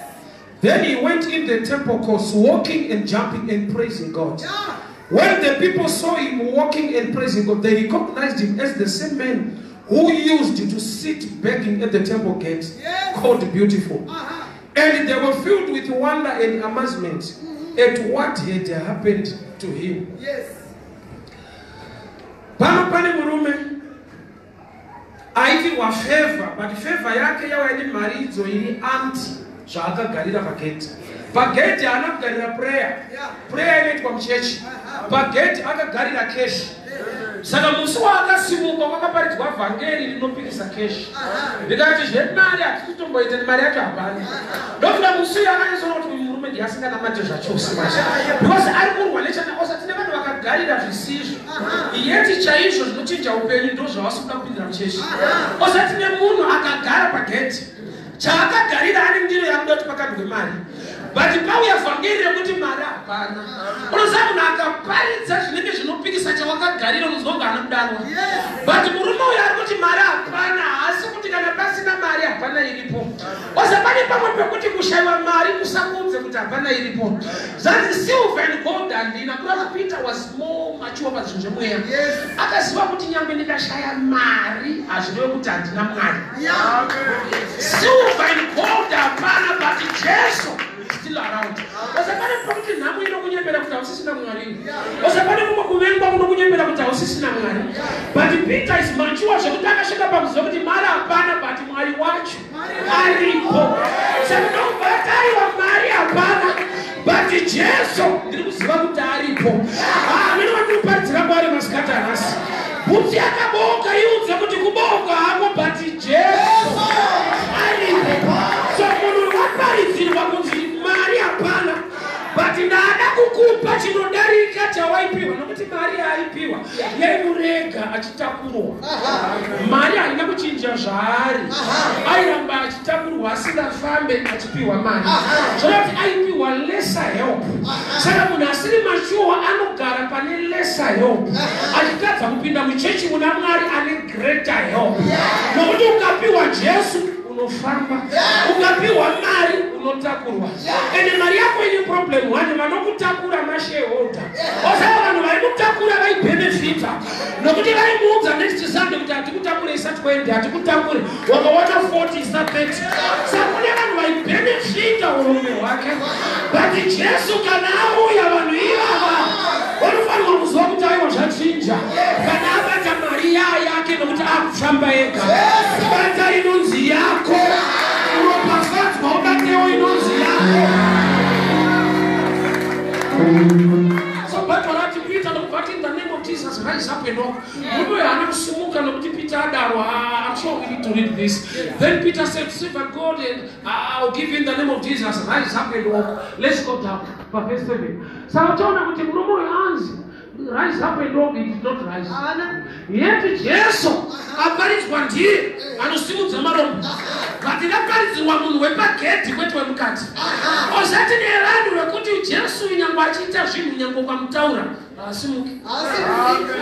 Then he went in the temple courts, walking and jumping and praising God. Yeah. When the people saw him walking and praising God, they recognized him as the same man who used to sit begging at the temple gate, Yes. called Beautiful. Uh-huh. And they were filled with wonder and amazement at what had happened to him. Yes. Pano pane murume aitirwa favor, but favor yake yauya nemharidzo iri anti zvaakagarira pagedhi. Pagedhi haana kugarira prayer. Yeah. Prayer inoitwa muchechi. Pagedhi akagarira cash. Saka musi waakasimuka kwakaparidzwa vhangeri rinopikisa cash. Ndikati zvemari hatisi kutomboita, nemari yacho hapana. Ndokuda musi uyu akanyatsoona kuti uyu murume ndiye asinganamate zvachose manje, because ari kurwa nechana. Osa tine vanhu vakagarira zvisizvo, yeti chaizvo zvinochinja upenyu ndo zvavasi kuda kupindira muchechi. Osa tine munhu akagara pagedhi, chaakagarira ane ndiro yakuda kuti pakandwe mari, but pauya vhangeri rekuti mari hapana. Unoziva munhu akaparidza zvinenge zvinopikisa chawakagarira, unozwa kunge haana kudanwa. But murume uyu ari kuti mari hapana, haasi kuti kana pasina mari hapana iripo. Osa pane pamwe pekuti kushayiwa mari kusakuudze kuti hapana iripo. Zvanzi silver and gold handina. Kureva Peter was more mature pazvinhu zvemweya. Yes. Akaziva kuti nyangwe ndikashaya mari hazvirevi kuti handina Mwari. Yeah. Silver and gold hapana, but Jesu is still around. Osa pane pekuti nhamo inokunyepera kuti hausisina Mwari. Osa pane kumwe kuvengwa kunokunyepera kuti hausisina Mwari. But Peter is mature zvekuti akasvika pakuziva kuti mari hapana, but Mwari wacho aripo. Saka ndobva taiwa mari hapana, but Jesu ndiri kuziva kuti aripo. Amene vandinoparidzira kwaari masikati anhasi, bhutsu yakaboka iudze kuti kuboka hako, but Jesu aripo. So munhu waparidzirwa kunzi mari hapana, but ndada kukupa chinodarika chawaipiwa, nokuti mari yaaipiwa yaimurega achitakurwa. Mari haina kuchinja zvaari. Airamba achitakurwa asingafambe achipiwa mari, zvoreva kuti aipiwa lesser help. Saka munhu asiri mature anogara pane lesser help, achitadza kupinda muchechi muna Mwari ane greater help, nokuti ukapiwa Jesu. Unofamba. Ukapiwa mari unotakurwa. Ende mari yako ine problem one, vanokutakura mashareholder. Osaka vanhu vari kutakura vaibhenefita nokuti vaimuudza next Sunday kuti hatikutakure isa 20, hatikutakure wakawana 40 isa 30. Saka kune vanhu vaibhenefita urombe hwake, but Jesu kana auya, vanhu ivava vanofanirwa kuziva kuti aiwa, zvachinja. Kana abata mari yaa yake nokuti akufamba ega. Bata inonzi yako, uropafadzwa, ubatewo inonzi yako. So Bible rati Peter ndokubva ati, "In the name of Jesus, rise up and walk." Murume uyu haana kusimuka nokuti Peter adaro. Ah, I'm sure we need to read this. Then Peter said, "Silver, gold, and I'll give you in the name of Jesus, rise up and walk." Let's go down paverse 7. Saka taona kuti murume uyu anzi rise up and walk, he did not rise. Haana. Yeti Jesu aparidzwa ndiye anosimudza marombe, but raparidzirwa munhu wepagedhi, kwete wemukati. Ozati nevanhu vekuti Jesu nyangwe achiita zvinhu, nyangwe ukamutaura, haasimuki. Haasimuki.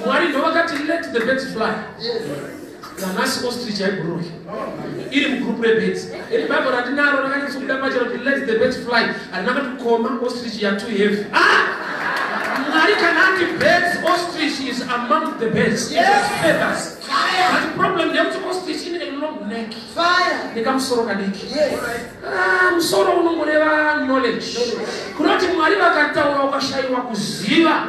Mwari ndo vakati, "Let the birds fly." Nanhasi ostrich haibhuruki, iri mugroup rebirds. Iri Bhaibheri randinaro rakanyatsokuda pachena kuti "Let the birds fly", harina kuti comma ostrich ya too heavy. Ah! Mwari kana ati birds, ostrich is among the birds. Feathers. But problem ndeyekuti ostrich ine a long neck Fire. nekamusoro kadiki. Yes. Ah, musoro unongoreva knowledge, kunoti Mwari vakataura ukashayiwa kuziva,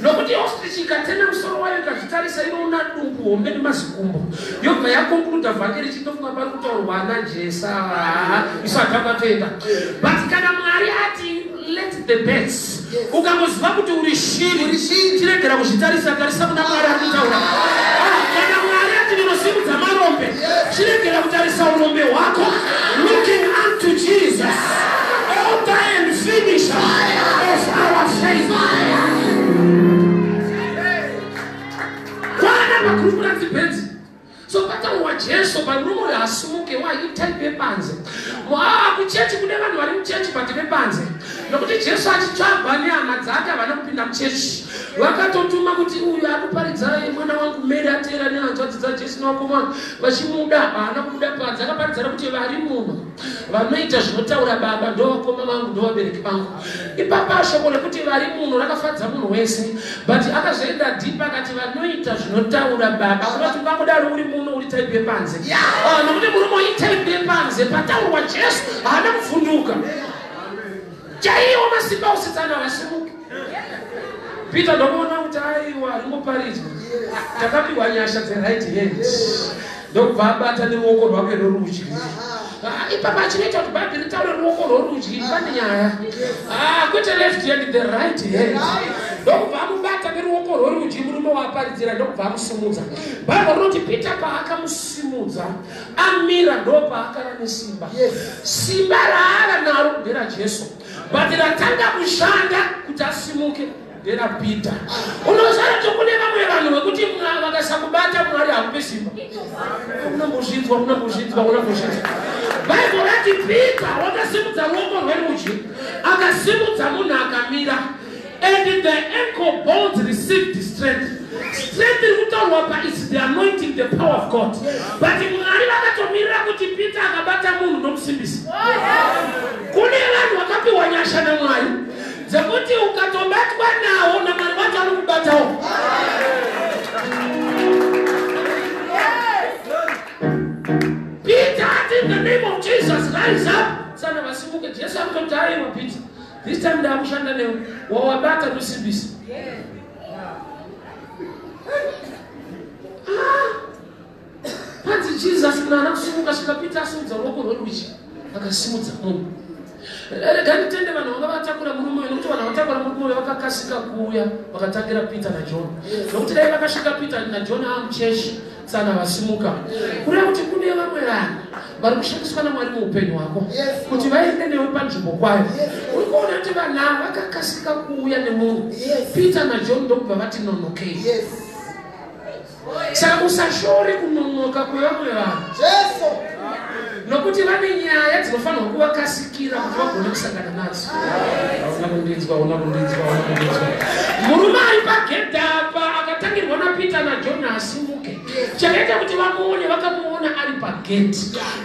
nokuti ostrich ikatema musoro wayo ikazvitarisa, inoona dumbu hombe nemazikumbo, yobva yaconcluda vhangeri chindofunga pari kutaurwa ana Jesa isu hatakatoenda. But kana Mwari ati "Let the birds", ukangoziva kuti uri shiri, Uri shiri. chiregera kuzvitarisa, tarisa kuna Mwari ari kutaura. Ah, kana Mwari ati ndinosimudza marombe, chiregera kutarisa urombe hwako, looking unto Jesus, author and finisher of our faith. Kwana magroup ranzi birds. So pataurwa Jesu, pamurume uyo asimuke wa itype yepanze. Kuchechi kune vanhu vari muchechi but vepanze, nokuti Jesu achitsvagwa nehama dzake havana kupinda muchechi. Vakatotuma kuti uyu akuparidza, mwana wangu Mary ateera nehanzvadzi dzaJesu nevakoma vachimuda, haana kubuda panze. Akaparidzana kuti vari muno vanoita zvinotaura Baba ndo vakoma vangu, ndo vabereki vangu. Ipapa shoko rekuti vari muno rakafadza munhu wese, but akazoenda deep akati vanoita zvinotaura Baba. Kunoti ungangodaro uri muno, uri type yepanze. Ah, nokuti murume itype yepanze, pataurwa Jesu haana kuvhunduka. Chaiwo masimba usitsana vasimuki. Peter ndokuona kuti aiwa, ringoparidzwa, takapiwa nyasha dzeright hand, ndokubva abata neruoko rwake rworudyi. Ah, ipapa chinoita kuti Bhaibheri ritaure ruoko rworudyi, pane nyaya. Ah, kwete left hand, the right hand. Ndokubva amubata neruoko rworudyi murume waaparidzira, ndokubva amusimudza. Bhaibheri rinoti Peter paakamusimudza amira, ndo paakava nesimba. Simba raava naro nderaJesu, but ratanga kushanda kuti asimuke nderaPeter. Unoziva kuti kune vamwe vanhu vekuti vakasakubata, Mwari hakupe simba. Unambozvinzwa, unambozvinzwa, unambozvinzwa. Bhaibheri rati Peter wakasimudza ruoko rwerudyi, akasimudza munhu akamira, and the ankle bones received strength. Strength iri kutaurwa pa is the anointing, the power of God. But Mwari vakatomirira kuti Peter akabata munhu nomusimbisa. Kune vanhu vakapiwa nyasha naMwari dzekuti ukatobatwa nawo, naMwari wacho anokubatawo. Peter ati, "In the name of Jesus, rise up." Sana vasimuke. Jesu akutoti, "Aiwa Peter, this time ndakushanda newe, wawabata ndosimbisa." Ah, panzi Jesus munhu haana kusimuka svika Peter asimudza ruoko rwerudyi, akasimudza munhu. Rega nditende vanhu vanga vatakura murume uyu, nokuti vanhu vatakura murume uyu vakakasika kuuya, vakatangira Peter naJohn, nokuti dai vakasvika Peter naJohn amuchechi, tsana vasimuka. Kureva kuti kune vamwe vanhu vari kushandiswa naMwari muupenyu hwako kuti vaende newe panzvimbo kwayo. Uri kuona kuti vanhu ava vakakasika kuuya nemunhu, Peter naJohn ndokubva vati nonokei. Saka usashore kunonoka kwevamwe vanhu, Jesu. Nokuti vane nyaya dzinofanirwa kuvakasikira kuti vagone kusangana nadzo. Hauna kundinzwa, hauna kundinzwa, hauna kundinzwa. Murume ari pagedhi apa akatangirwa naPeter naJohn asimuke. Chakaita kuti vamuone, vakamuona ari pagate.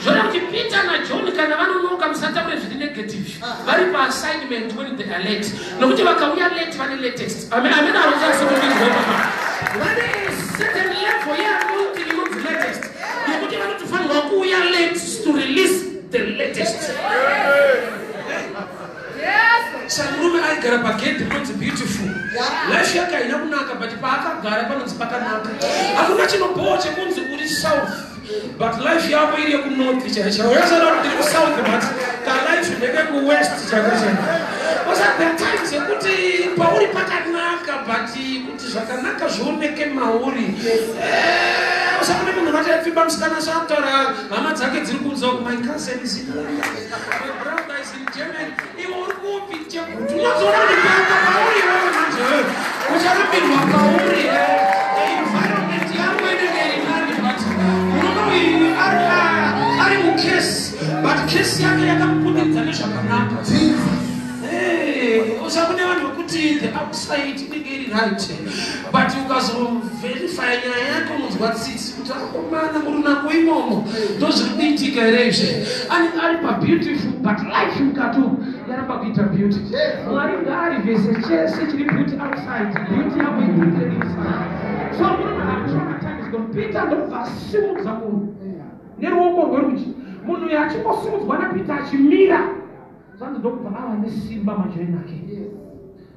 Zvona kuti Peter naJohn kana vanonoka, musataure zviri negative, vari paassignment when they are late, nokuti vakauya late vane latest. Amen, amen. Arozasekumbirwa papa, vane certain level yeanointing inonzi latest, yekuti vanotofanirwa kuuya late to release the latest. Saka murume aigara pagedhi rinonzi Beautiful. Life yake haina kunaka, but paakagara panonzi pakanaka. Hakuna chinobhowa chekunzi uri south but life yako iri yekunorth chaicho. Uyasana kuti ndiri kusouth but kalife ndekekuwest chako chako. Osa there are times yekuti pauri pakanaka, but kuti zvakanaka zvioneke mauri, usakune munhu unoti aipfimba musikana, saakutaura hama dzake dziri kunze uku, "My cousin is in London, my brother is in Germany." Iwe uri kupi? Chekuti unozoona kuti panga pauri iwewe manje wewe ucharambirwa pauri. Environment yako inenge iri nani, but murume uyu ari mukesi, but kesi yake yakamubudiridza nezvakanaka. Usakune vanhu vekuti the outside inenge iri right, but ukazoverifya nyaya yako unonzwa tsitsi kuti akomana, murunako imomo ndozviri kuitika here izvi? Anenge ari pabeautiful, but life mukati umu yaramba kuita beauty. Mwari ngaarivhese chese chiri beauty outside, beauty yako ibudire inside. So murume akushona, time is gone. Peter ndobva asimudza munhu neruoko rwerudyi. Munhu uyu achingosimudzwa naPeter achimira, zvanzi ndokubva ava nesimba majoini ake.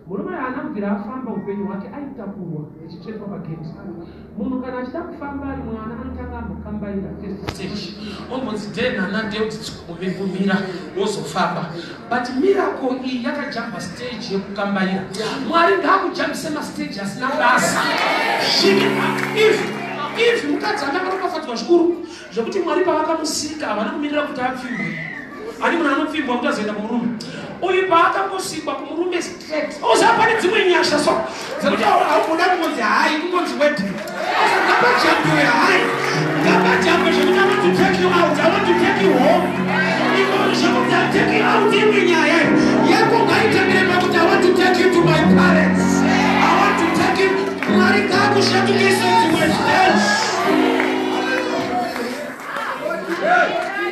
Murume haana kubvira afamba upenyu hwake, aitakurwa achitsvetwa pageti. Munhu kana achida kufamba ari mwana anotanga ambokambaira first stage, ombonzi dhenhana ndeuti wozofamba. But miracle iyi yakajamba stage yekukambaira. Mwari ngaakujambise mastage asina basa. If mukadzi anga akaropafadzwa zvikuru zvekuti Mwari pavakamusika havana kumirira kuti apfimbwe. Ani munhu anopfimbwa kuti azoenda kumurume? Uyu paakangosikwa, kumurume straight. Oziva pane dzimwe nyasha so dzekuti haugoda kungonzi hai, kungonzi wedding. Oza ngapajambiwe hai, ngapajambwe zvekuti I want to take you out, I want to take you home. Iko zvekuti I take you out, imwe nyaya yako ngaitangire pakuti I want to take you to my parents, I want to take you. Mwari ngaakushandukise dzimwe stage.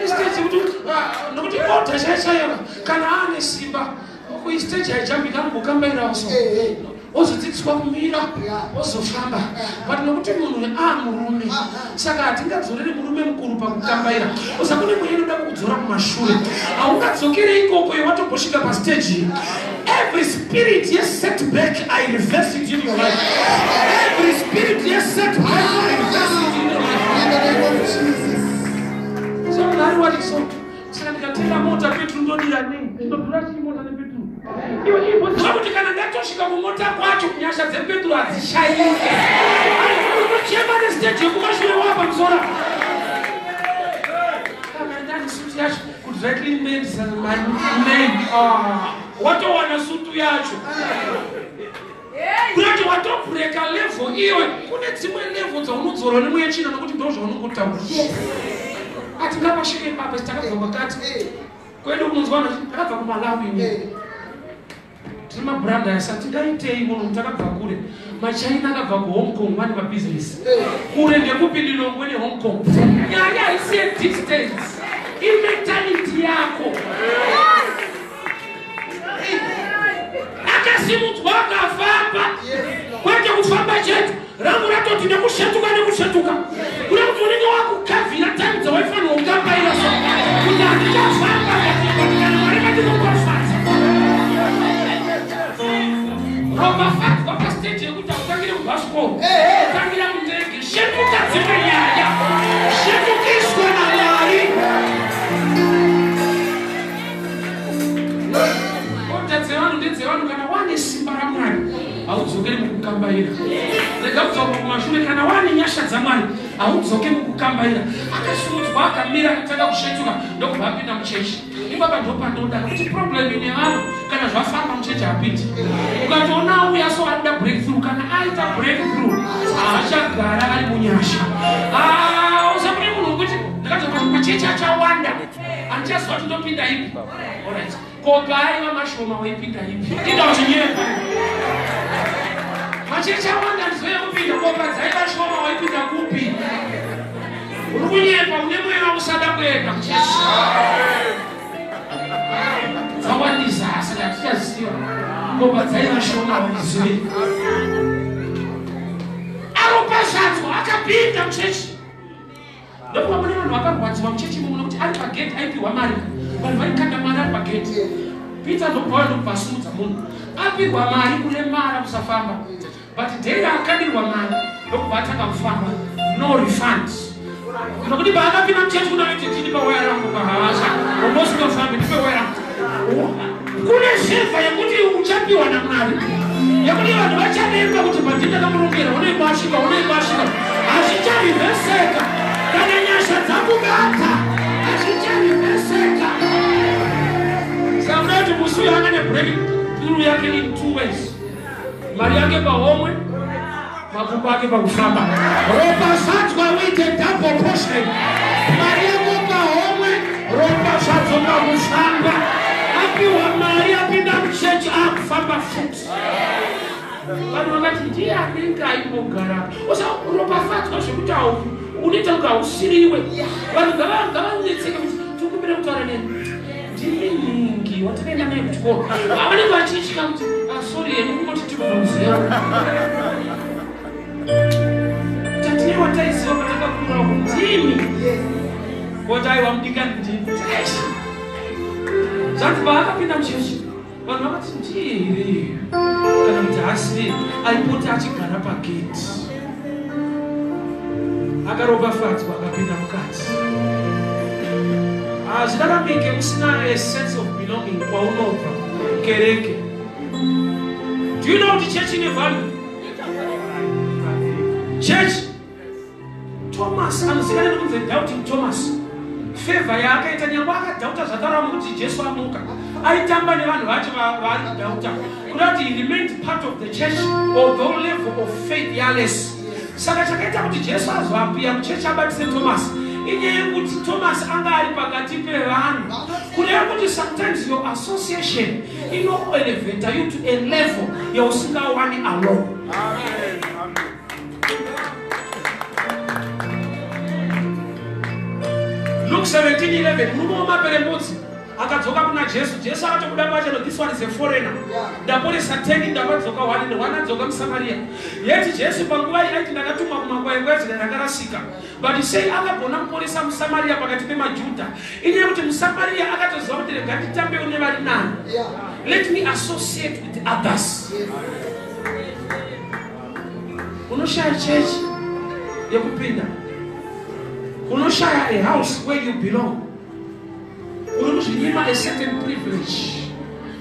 Stage yekuti nokuti order chaichaiyo kana aane simba, kuistage haijambika, anombokambairawo so, ozodzidziswa kumira, ozofamba. But nokuti munhu aa murume, saka hatingadzoreri murume mukuru pakukambaira. Oza kune mweya inoda kukudzora kumashure, haungadzokere ikoko iwatombosvika pastage. Every spirit yesetback, I reverse it in your life. Every spirit yesetback, I reverse it in your life. In the name of Jesus. So munhu ari wati so, saka ndikatenga mota, peturu ndodira nei? Ndinodhura chii mota nepeturu? Iwe imboziva kuti kana ndatosvika kumota kwacho, nyasha dzepeturu hadzishayike. Unochema nestage yekumashure wapa musoro. Kana ndani sutu yacho kuti rightly made my name. Ah, watowana sutu yacho, kurati watobreaka level iwe. Kune dzimwe level dzaunodzorwa nemweya china, nokuti ndo zvaunongotaura. Atingapasvike ipapa takabva kwakati kwedu kunonzwa vanhu, takabva kuMalawi ini, tiri mabrothers, atingaitei muno, takabva kure. MaChina akabva kuHong Kong, vane mabhizinesi kure. Ndekupi Lilongwe neHong Kong? Nyaya haisi yedistance, imentality yako. Akasimudzwa akafamba, kwete kufamba chete, rangu ratoti nekusvetuka, nekusvetuka, kuda kuti unenge wakukavhira time dzawaifanira kukambaira, so kuti handichafamba, but kana Mwari vatinokwafadza, ropafadzwa pastage yekuti hautangire kubhasikoro, tangira mundege. Shetuka dzimwe nyaya, shetukiswa naMwari. Order dzevanhu ndedzevanhu. Kana wane simba raMwari haudzokeri mukukambaira. Rega kudzoka kumashure. Kana wane nyasha dzaMwari haudzoke mukukambaira. Akasimudzwa akamira, akatanga kusvetuka, ndokubva apinda muchechi. Ipapa ndopanoda, nokuti problem ine vanhu, kana zvafamba muchechi hapindi. Ukatoona auya so ari kuda breakthrough, kana aita breakthrough haachagara ari munyasha. Ah, usakune munhu wekuti ndakadzoka machechi achawanda, handichaziva kuti ndopinda ipi. Alright, ko paaiva mashoma waipinda ipi? Inda uchinyepa. Machechi awanda ndizoye kupinda boka dzaiva shoma waipinda kupi? Uri kunyepa, une mweya usada kuenda kuchechi. Dzawandisa saka hatichaziva. Boka dzaiva shoma waizive. Aropafadzwa akapinda muchechi. Ndokuva mune vanhu vakarwadziwa muchechi imomo nokuti ari pagate aipiwa mari. Vanhu vaikanda mari ari pagate. Peter ndokubva ndokubva asimudza munhu. Apirwa mari kuremara kusafamba. But day raakandirwa mari ndokubva atanga kufamba. No refund. Nokuti paakapinda muchechi kuna vaiti ndipe waya rangu pahasha. Umbosingafambi ndipe waya rangu. Kune favour yekuti uchapiwa naMwari. Yekuti vanhu vachadenga kuti bhanditi akamurongera unenge wasvika unenge wasvika. Hazvicharivheseka. Kana nyasha dzakubata hazvicharivheseka. Saka muda kuti musi uyu anga nebreakthrough yake in 2 ways. Mari yake pahomwe, makumbo ake pakufamba. Ropafadzwa with a double portion. Mari yako pahomwe, ropafadzo pakufamba. Apiwa mari apinda muchechi akufamba futi. Vanhu vakati ndiye anenge aimbogara. Usaropafadzwa zvekuti unoita kunge hausiriwe. Vanhu ngavanetseke kuti tikumbire kutaura neni. Ndimi nhingi watakaenda naye kuchikoro. Vanenge vachitya kuti sorry yenu kungoti tibvunzewo. Tatine wataiziva patakakura ndimi. Koti aiwa mudikani ndimi. Zvanzi paakapinda muchechi vanhu vakati ndiye here kana kuti haasiri aipota achigara pageti. Akaropafadzwa akapinda mukati. Hazviraramike usina a sense of belonging kwaunobva kereke. Do you know kuti church ine value? Church Thomas anozikanwa nekunzi doubting Thomas. Favor yaakaita nyangwe akadhauta zvataura kuti Jesu amuka. Aitamba nevanhu vacho vaidhauta. Kuda kuti he remained part of the church although level of faith yareless. Saka chakaita kuti Jesu azoapiya muchechi abatise Thomas. Inyaya yekuti Thomas anga ari pakati pevanhu. Kureva kuti sometimes your association ino-elevate you to a level yausingawani alone. Amen. Amen. Luke 17:11 murume wemaperembudzi akadzoka kuna Jesu. Jesu akatobuda pacheno, this one is a foreigner. Ndaporesa 10 ndakadzoka 1 one adzoka muSamaria. Yeti Jesu panguva iyi aiti ndakatumwa kumakwai kwaIsraeri rakarasika. But sei akagona kuporesa muSamaria pakati pemaJudha? Inyaya yekuti muSamaria akatoziva kuti rega nditambewo nevari nani. Let me associate with others. Unoshaya church yekupinda. Unoshaya a house where you belong. Uri kuzvinyima a certain privilege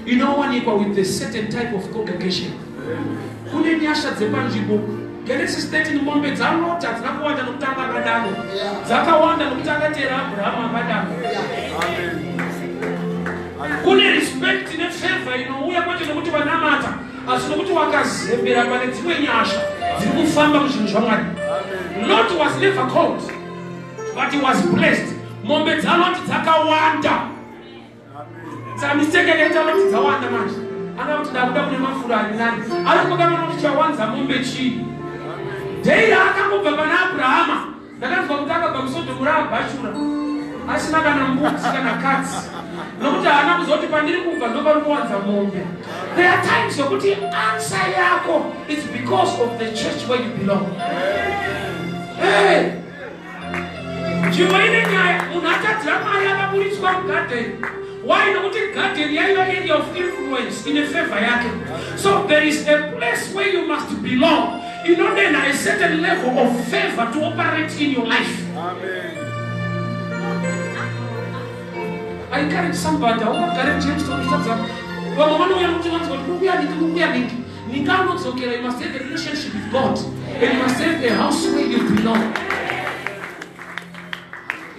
inowanikwa with a certain type of congregation. Kune nyasha dzepanzvimbo. Genesis 13 mombe dzaloti hadzina kuwanda nokuti anga akadaro. Dzakawanda nokuti akateera Abrahamu akadaro. Kune respect nefavor inouya kwete nokuti vanamata asi nokuti wakazembera pane dzimwe nyasha dziri kufamba muzvinhu zvaMwari. Lot was never called but he was blessed. Mombe dzaloti dzakawanda. Saka mistake yakaita Loti dzawanda manje. Anga kuti ndakuda kune mafuro ari nani. Ari kukanganwa kuti chawanza mombe chii. Dei raakangobva pana Abrahama. Ndakanzwa kuti akabva muSodhomu raabhashura. Asina kana mbudzi kana katsi. Nokuti haana kuzoti pandiri kubva ndopari kuwanza mombe. There are times yokuti answer yako is because of the church where you belong. Hey! Nzvimbo ine nyaya, munhu atadzira Mwari akaburitswa mugadheni. Why? Nokuti garden yaiva area of influence ine favor yake. So there is a place where you must belong. Inonena a certain level of favor to operate in your life. Amen. I encourage somebody, haungagare muJamestown uchitadza. Vamwe vanouya nokuti vanzwa kuti kukuya niki, kukuya niki. Niki anodzokera, you must have a relationship with God. And you must have a house where you belong.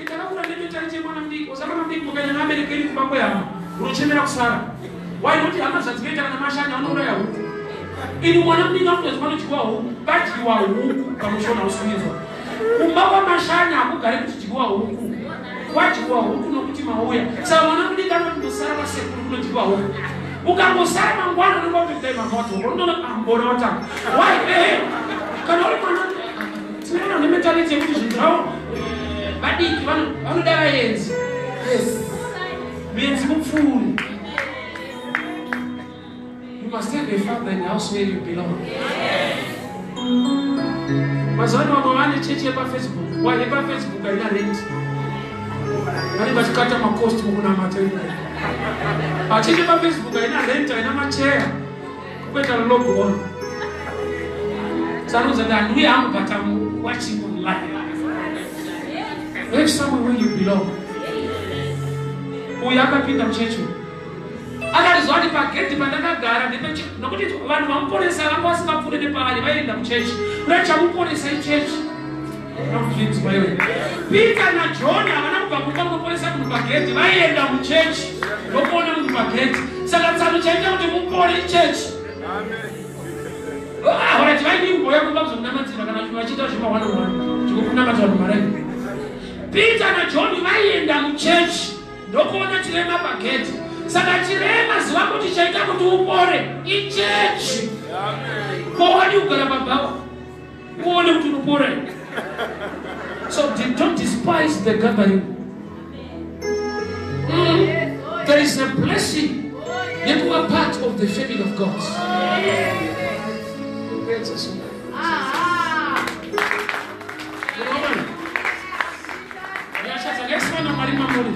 Ndakakura nementari chemwana mudiki, usakana mudiki mukaenda nevabereki venyu kumba kwehama, unochemera kusara. Why not hama zvadzinoita kana mashanya vanouraya huku. Ini mwana mudiki anotonzi panodyiwa huku, padyiwa huku pamushona usiwinzwa. Kumba kwamashanya hakugare kuchidyiwa huku. Kwadyiwa huku nokuti mauya. Saka mwana mudiki anoti ndosara kwasekuru kunodyiwa huku. Ukangosara mangwana unonga kuti dai mama wadzoka unoona ambona watanga. Why? Kana uri mwana tinoona nementality yekuti zvinhu zvavo vadiki vanoda vaenzi. Yes. Muenzi mupfuuri. You must have a father in the house where you belong. Mazuva ano vamwe vane chechi yepaFacebook. Why yepaFacebook haina rent? Vanenge vachikata makosti mukunamata imomo. Chechi yepaFacebook haina rent, haina macheya. Kuita log on. Sanoudza kuti handiuyi hangu but I'm watching online. Have somewhere where you belong. Uyu akapinda muchechi uyu. Akatizwa kuti pagedhi pandakagara nokuti vanhu vamuporesa vanga vasingapfuure nepaari vaienda kuchechi. Kuda chamuporesa ichechi. Unozvinzwa iwe. Peter naJohn havana kubva kumba kunoporesa munhu pagedhi, vaienda muchechi ndokuona munhu pagedhi. Saka tsano chaita kuti mupore ichechi. Alright, vaidii kumbouya kumba kuzomunamatsira kana vachiita zvema one on one zvekunamatira vanhu maraini. Peter naJohn vaienda muchechi ndokuona chirema pagedhi. Saka chirema ziva kuti chaita kuti upore ichechi. Ko wadii kugara pabhawa uone kuti unopora. So don't despise the gathering. There is a blessing yekuva part of the family of God. Nyasha dzakaiswa naMwari mamuri.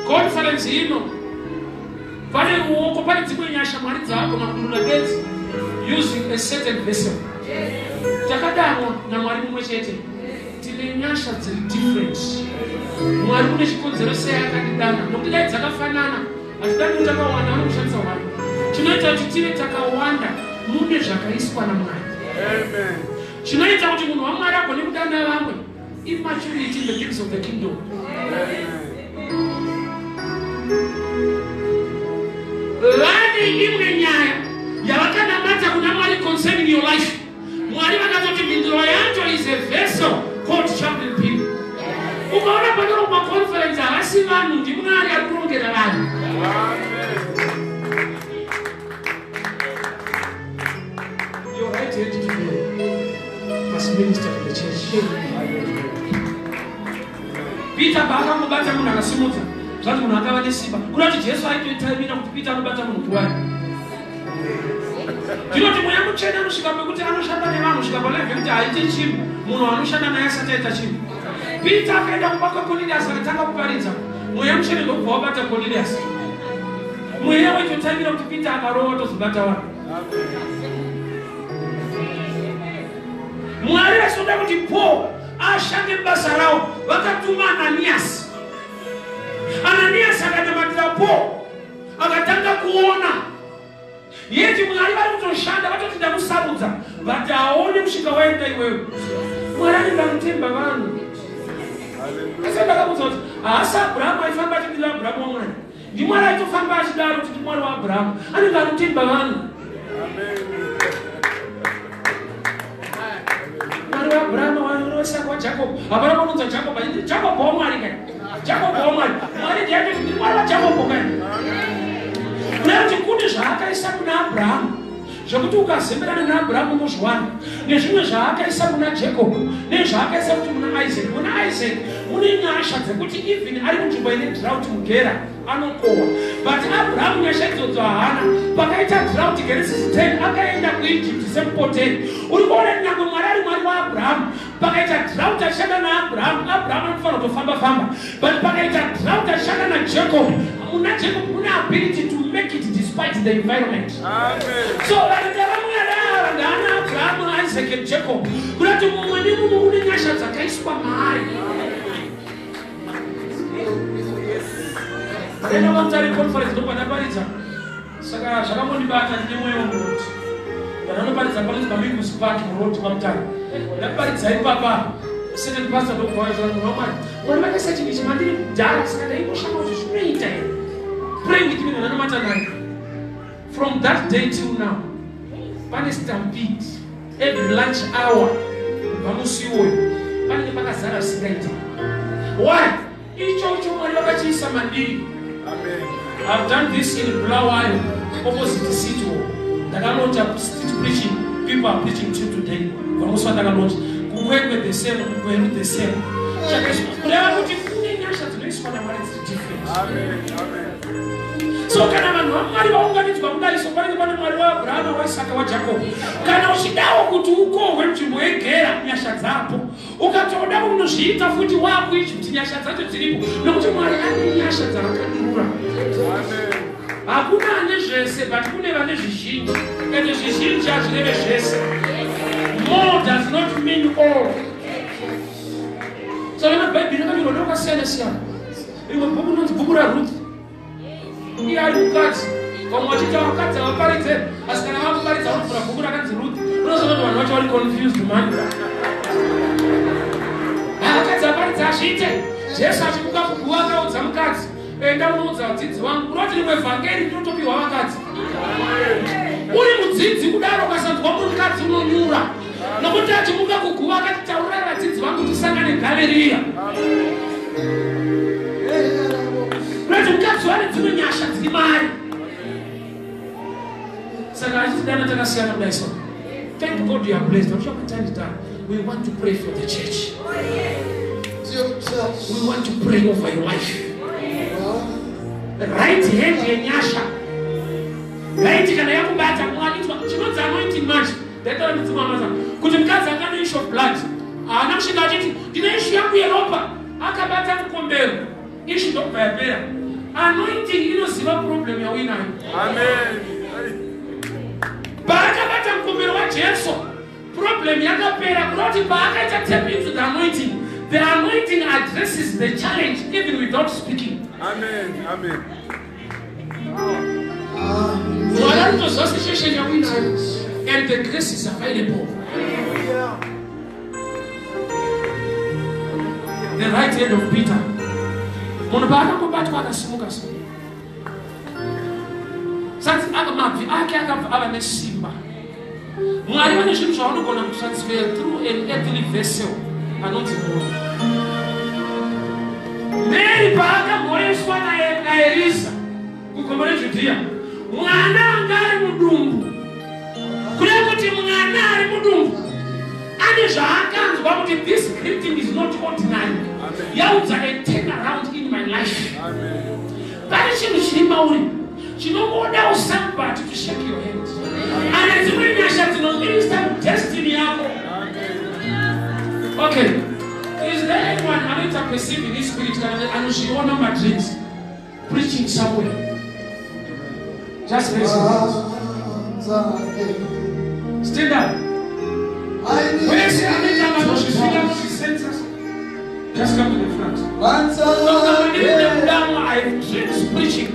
Conference ino pane ruoko, pane dzimwe nyasha Mwari dzaagona kudurura bedzi using a certain vessel. Takadanwa naMwari mumwe chete, tine nyasha dziri different. Mwari une chikonzero sei akatidana, nokuti dai dzakafanana hatidani kuti takawanda, vanokushandisa hwani. Chinoita kuti tive takawanda mune zvakaiswa naMwari. Chinoita kuti munhu waMwari agone kudana vamwe immaturity in the things of the kingdom. Vane imwe nyaya yavakanamata kuna Mwari concerning your life. Mwari vakatoti mhinduro yacho is a vessel called Chaplain P. Ukaona panorongwa conference havasi vanhu, ndiMwari ari kurongera vanhu. Your right hand today must minister to the church. Peter paakangobata munhu akasimudza, zvanzi munhu akava nesimba. Kuda kuti Jesu aitoitaimira kuti Peter anobata munhu kuwani. Ndinoti Mweya Mutsvene anosvika pekuti anoshanda nevanhu kusvika palevel yekuti haaite chinhu munhu anoshanda naye asati aita chinhu. Peter akaenda kumba kwaCornelius akatanga kuparidza. Mweya Mutsvene ndokubva wabata Cornelius. Mweya waitotaimira kuti Peter akarova tozobata vanhu. Mwari vachizoda kuti Paul ashande basa ravo, vakatuma Ananias. Ananias akanamatira Paul, akatanga kuona. Yeti Mwari vari kutoshanda, vatoti ndamusarudza, but haone kusvika waenda iwewe. Mwari anenge anotemba vanhu. Asi ndakabvunza kuti haasi Abrahamu aifamba achidira Abrahamu waMwari. NdiMwari aitofamba achidaro kuti ndiMwari waAbrahamu. Anenge anotemba vanhu. Mwari waAbrahamu, waIsaka, waJacob. Hapana panonzi Jacob, achiti Jacob waMwari kai. Jacob waMwari. Mwari ndiye atoti ndiri Mwari waJacob kai. Nekuti kune zvaakaisa kuna Abrahamu zvekuti ukazemberana naAbrahamu unozviwana, nezvimwe zvaakaisa kuna Jacob, nezvaakaisa kuti muna Isaac. Muna Isaac mune nyasha dzekuti even ari kunzvimbo ine drought mugera anokohwa, but Abrahamu nyasha idzodzo haana. Pakaita drought Genesis 10 akaenda kuEgypt semupoteri. Uri kuona nyangwe Mwari ari Mwari waAbrahamu, pakaita drought achishanda naAbrahamu, Abrahamu anofanira kutofamba famba, but pakaita drought achishanda naJacob, muna Jacob mune ability to make it despite the environment. So varanda vaMwari ava ndaana Abrahamu, Isaac and Jacob, kurati mumwe nemumwe une nyasha dzakaiswa maari. Ndakaenda kwaMutare conference ndobva ndaparidza, saka zvakambondibata ndine mweya wemuroti. Ndanoparidza panonzi paMigus Park muroad kwaMutare. Ndaparidza ipapa, second pastor ndobva waita munhu waMwari, Mwari vakaisa chinhu ichi mandiri kudhara, saka ndaimboshama kuti zvinoita here. Pray with me, ndanomata naye. From that day till now pane stampede every lunch hour. Kubva musi iwoyo panenge pakazara zvisingaiti. Why? Ichocho Mwari vakachiisa mandiri. Amen. I've done this in Bulawayo, opposite City Hall. Ndakalauncha street preaching. People are preaching till today. Vamusi vandakalauncha. Kukwekwe the same, kuGweru the same. Chakaiswa. Kureva kuti kune nyasha dzinoiswa naMwari dziri different. Amen. Amen. So kana vanhu vaMwari vaunganidzwa kudai, so panenge pane Mwari waAbrahama, waIsaka, waJakobho. Kana uchidawo kuti ukohwe nzvimbo yegera, nyasha dzapo. Ukatoda kunozviita futi waakuEgypt, nyasha dzacho dziripo, nokuti Mwari ane nyasha dzaakadurura. Amen. Hakuna ane zvese, but kune vane zvizhinji, ende zvizhinji hazvireve zvese. More does not mean all. Saka mabhaibheri akanyorwa nevakasiyana siyana. Rimwe bhuku rinonzi bhuku raRuth. Iye ari mukadzi, vamwe vachiti vakadzi havaparidze, asi kana vakuparidza vanovhura bhuku rakanzi Ruth, unozoona kuti vanhu vacho vari confused man. Vakadzi vaparidza hazviite. Jesu achimuka kuguva akaudza mukadzi, enda unoudza vadzidzi vangu. Unoti rimwe vhangeri rinotopiwa vakadzi. Uri mudzidzi kudaro, ukasanzwa mukadzi unonyura, nokuti achimuka kuguva akati, taurai vadzidzi vangu tisangane Galeriya. Kunoti mukadzi wane dzimwe nyasha dziri mari. Saka achitidana takasiyana kudai. So thank God you are blessed. Vakusha done. We want to pray for the church. We want to pray over your life. Right hand yenyasha, right, kana yakubata, mwanidzwa chinonzi anointing. Manje ndaitaura nedzimwe hama dzangu kuti mukadzi anga ane issue of blood haana kusvika achiti, ndine issue yangu yeropa. Akabata mukombero, issue ndokubva yapera. Anointing inoziva problem yauinayo. Amen. Paakabata mukombero waJesu, problem yakapera. Kuda kuti paakaita tap into the anointing, the anointing addresses the challenge even without speaking. Amen. Amen. Mwari anotoziva situation yauinayo, and the grace is available. The right hand of Peter, munhu paakangobatwa akasimuka, so sati mabvi ake akabva ava nesimba. Mwari vane zvinhu zvavanogona kutransfer through an earthly vessel anonzi munhu. Mary paakamhoreswa naEriza kugomo reJudhiya, mwana anga ari mudumbu, kune kuti mwana ari mudumbu ane zvaakanzwa kuti this greeting is not ordinary, yaudza a turn around in my life. Amen. Pane chinhu chiri mauri chinongodawo somebody to shake your hand. Ane dzimwe nyasha dzinominista mudestiny yako. Okay, is there anyone anoita perceive in his spirit kana anozviona madreams preaching somewhere? Just raise your hands. Stand up. Wese anoita vanozvifeela, anozvisensa, just come to the front. Mudamo, I have dreams preaching,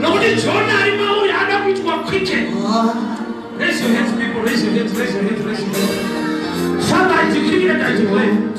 nokuti Jona ari mauri ada kuitwa quicken. Raise your hands, people. Raise your hands, raise your hands, raise your hands. Father, I decree and I declare.